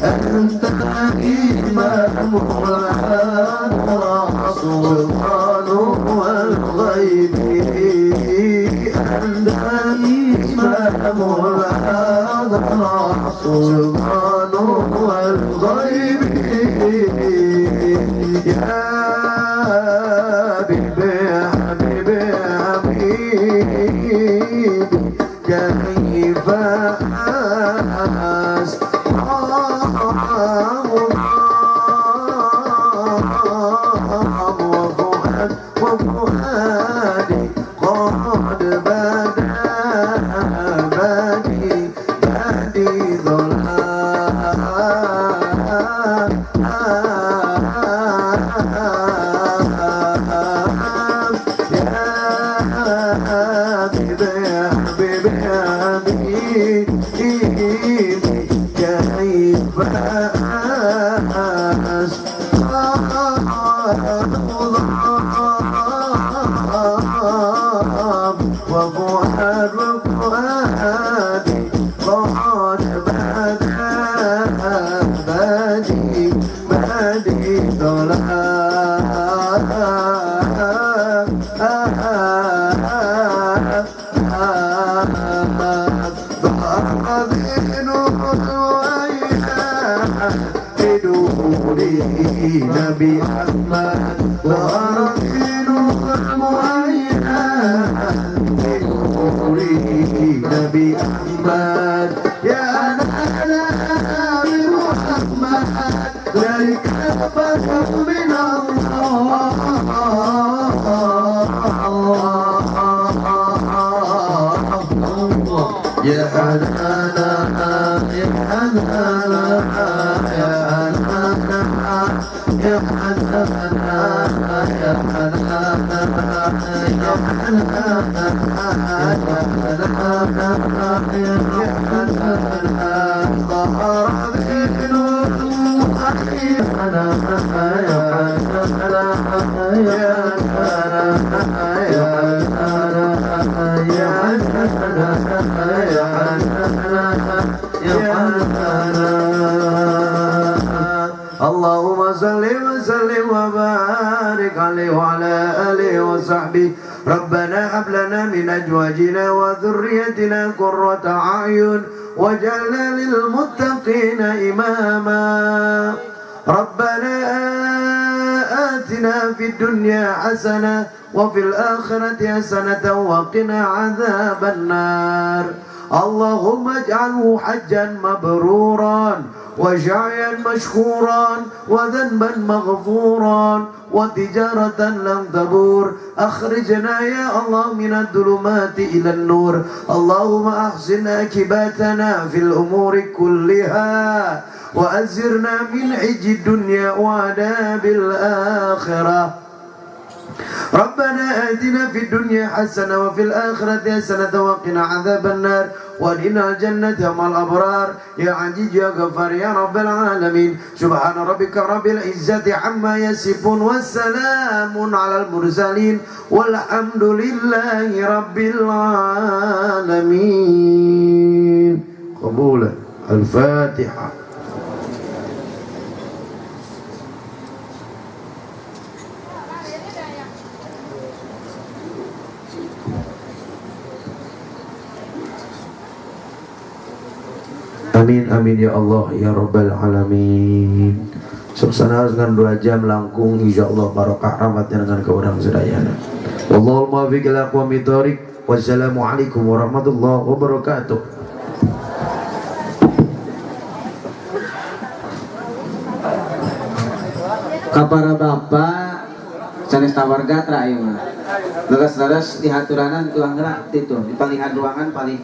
أنت إمام الحق سلطان الغيب أنت إمام الحق سلطان الغيب يا حبيبي حبيبي حبيبي كيف وفؤادي قد بدا بدي بدي ظلام يا حبيبي حبيبي حبيبي كيف وفؤاد وفؤادي قد بدا بدي بدي ظلام نبي أحمد ضربين المؤيد نبي أحمد يا نبي محمد ذلك فضل من الله يا حنانا يا حنانا يا حنان يا حنان يا حنان يا حنان ظهر بنور اللهم صل وسلم وبارك عليه وعلى آله وصحبه. ربنا هب لنا من أزواجنا وذريتنا قرة أعين واجعلنا للمتقين إماما. ربنا آتنا في الدنيا حسنة وفي الآخرة حسنة وقنا عذاب النار. اللهم اجعله حجا مبرورا وسعيا مشكورا وذنبا مغفورا وتجارة لن تبور. أخرجنا يا الله من الظلمات إلى النور. اللهم أحسن عاقبتنا في الأمور كلها وأزرنا من عج الدنيا وعذاب الآخرة. ربنا آتنا في الدنيا حسنة وفي الآخرة حسنة وقنا عذاب النار وادخلنا الجنة مع الأبرار يا عزيز يا غفار يا رب العالمين. سبحان ربك رب العزة عما يصفون والسلام على المرسلين والحمد لله رب العالمين. قبولا. الفاتحة. Amin amin ya Allah ya Rabbal Alamin. Suksana dengan 2 jam langkung insyaallah barokah rahmatnya dengan ke urang sadayana. Wallahul muwaffiq ila aqwamit thoriq. Wassalamualaikum warahmatullahi wabarakatuh. Ka para bapak sanes tawarga tra ieu mah. Leres-leres dihaturanan tuang gerak titu di palihan ruangan paling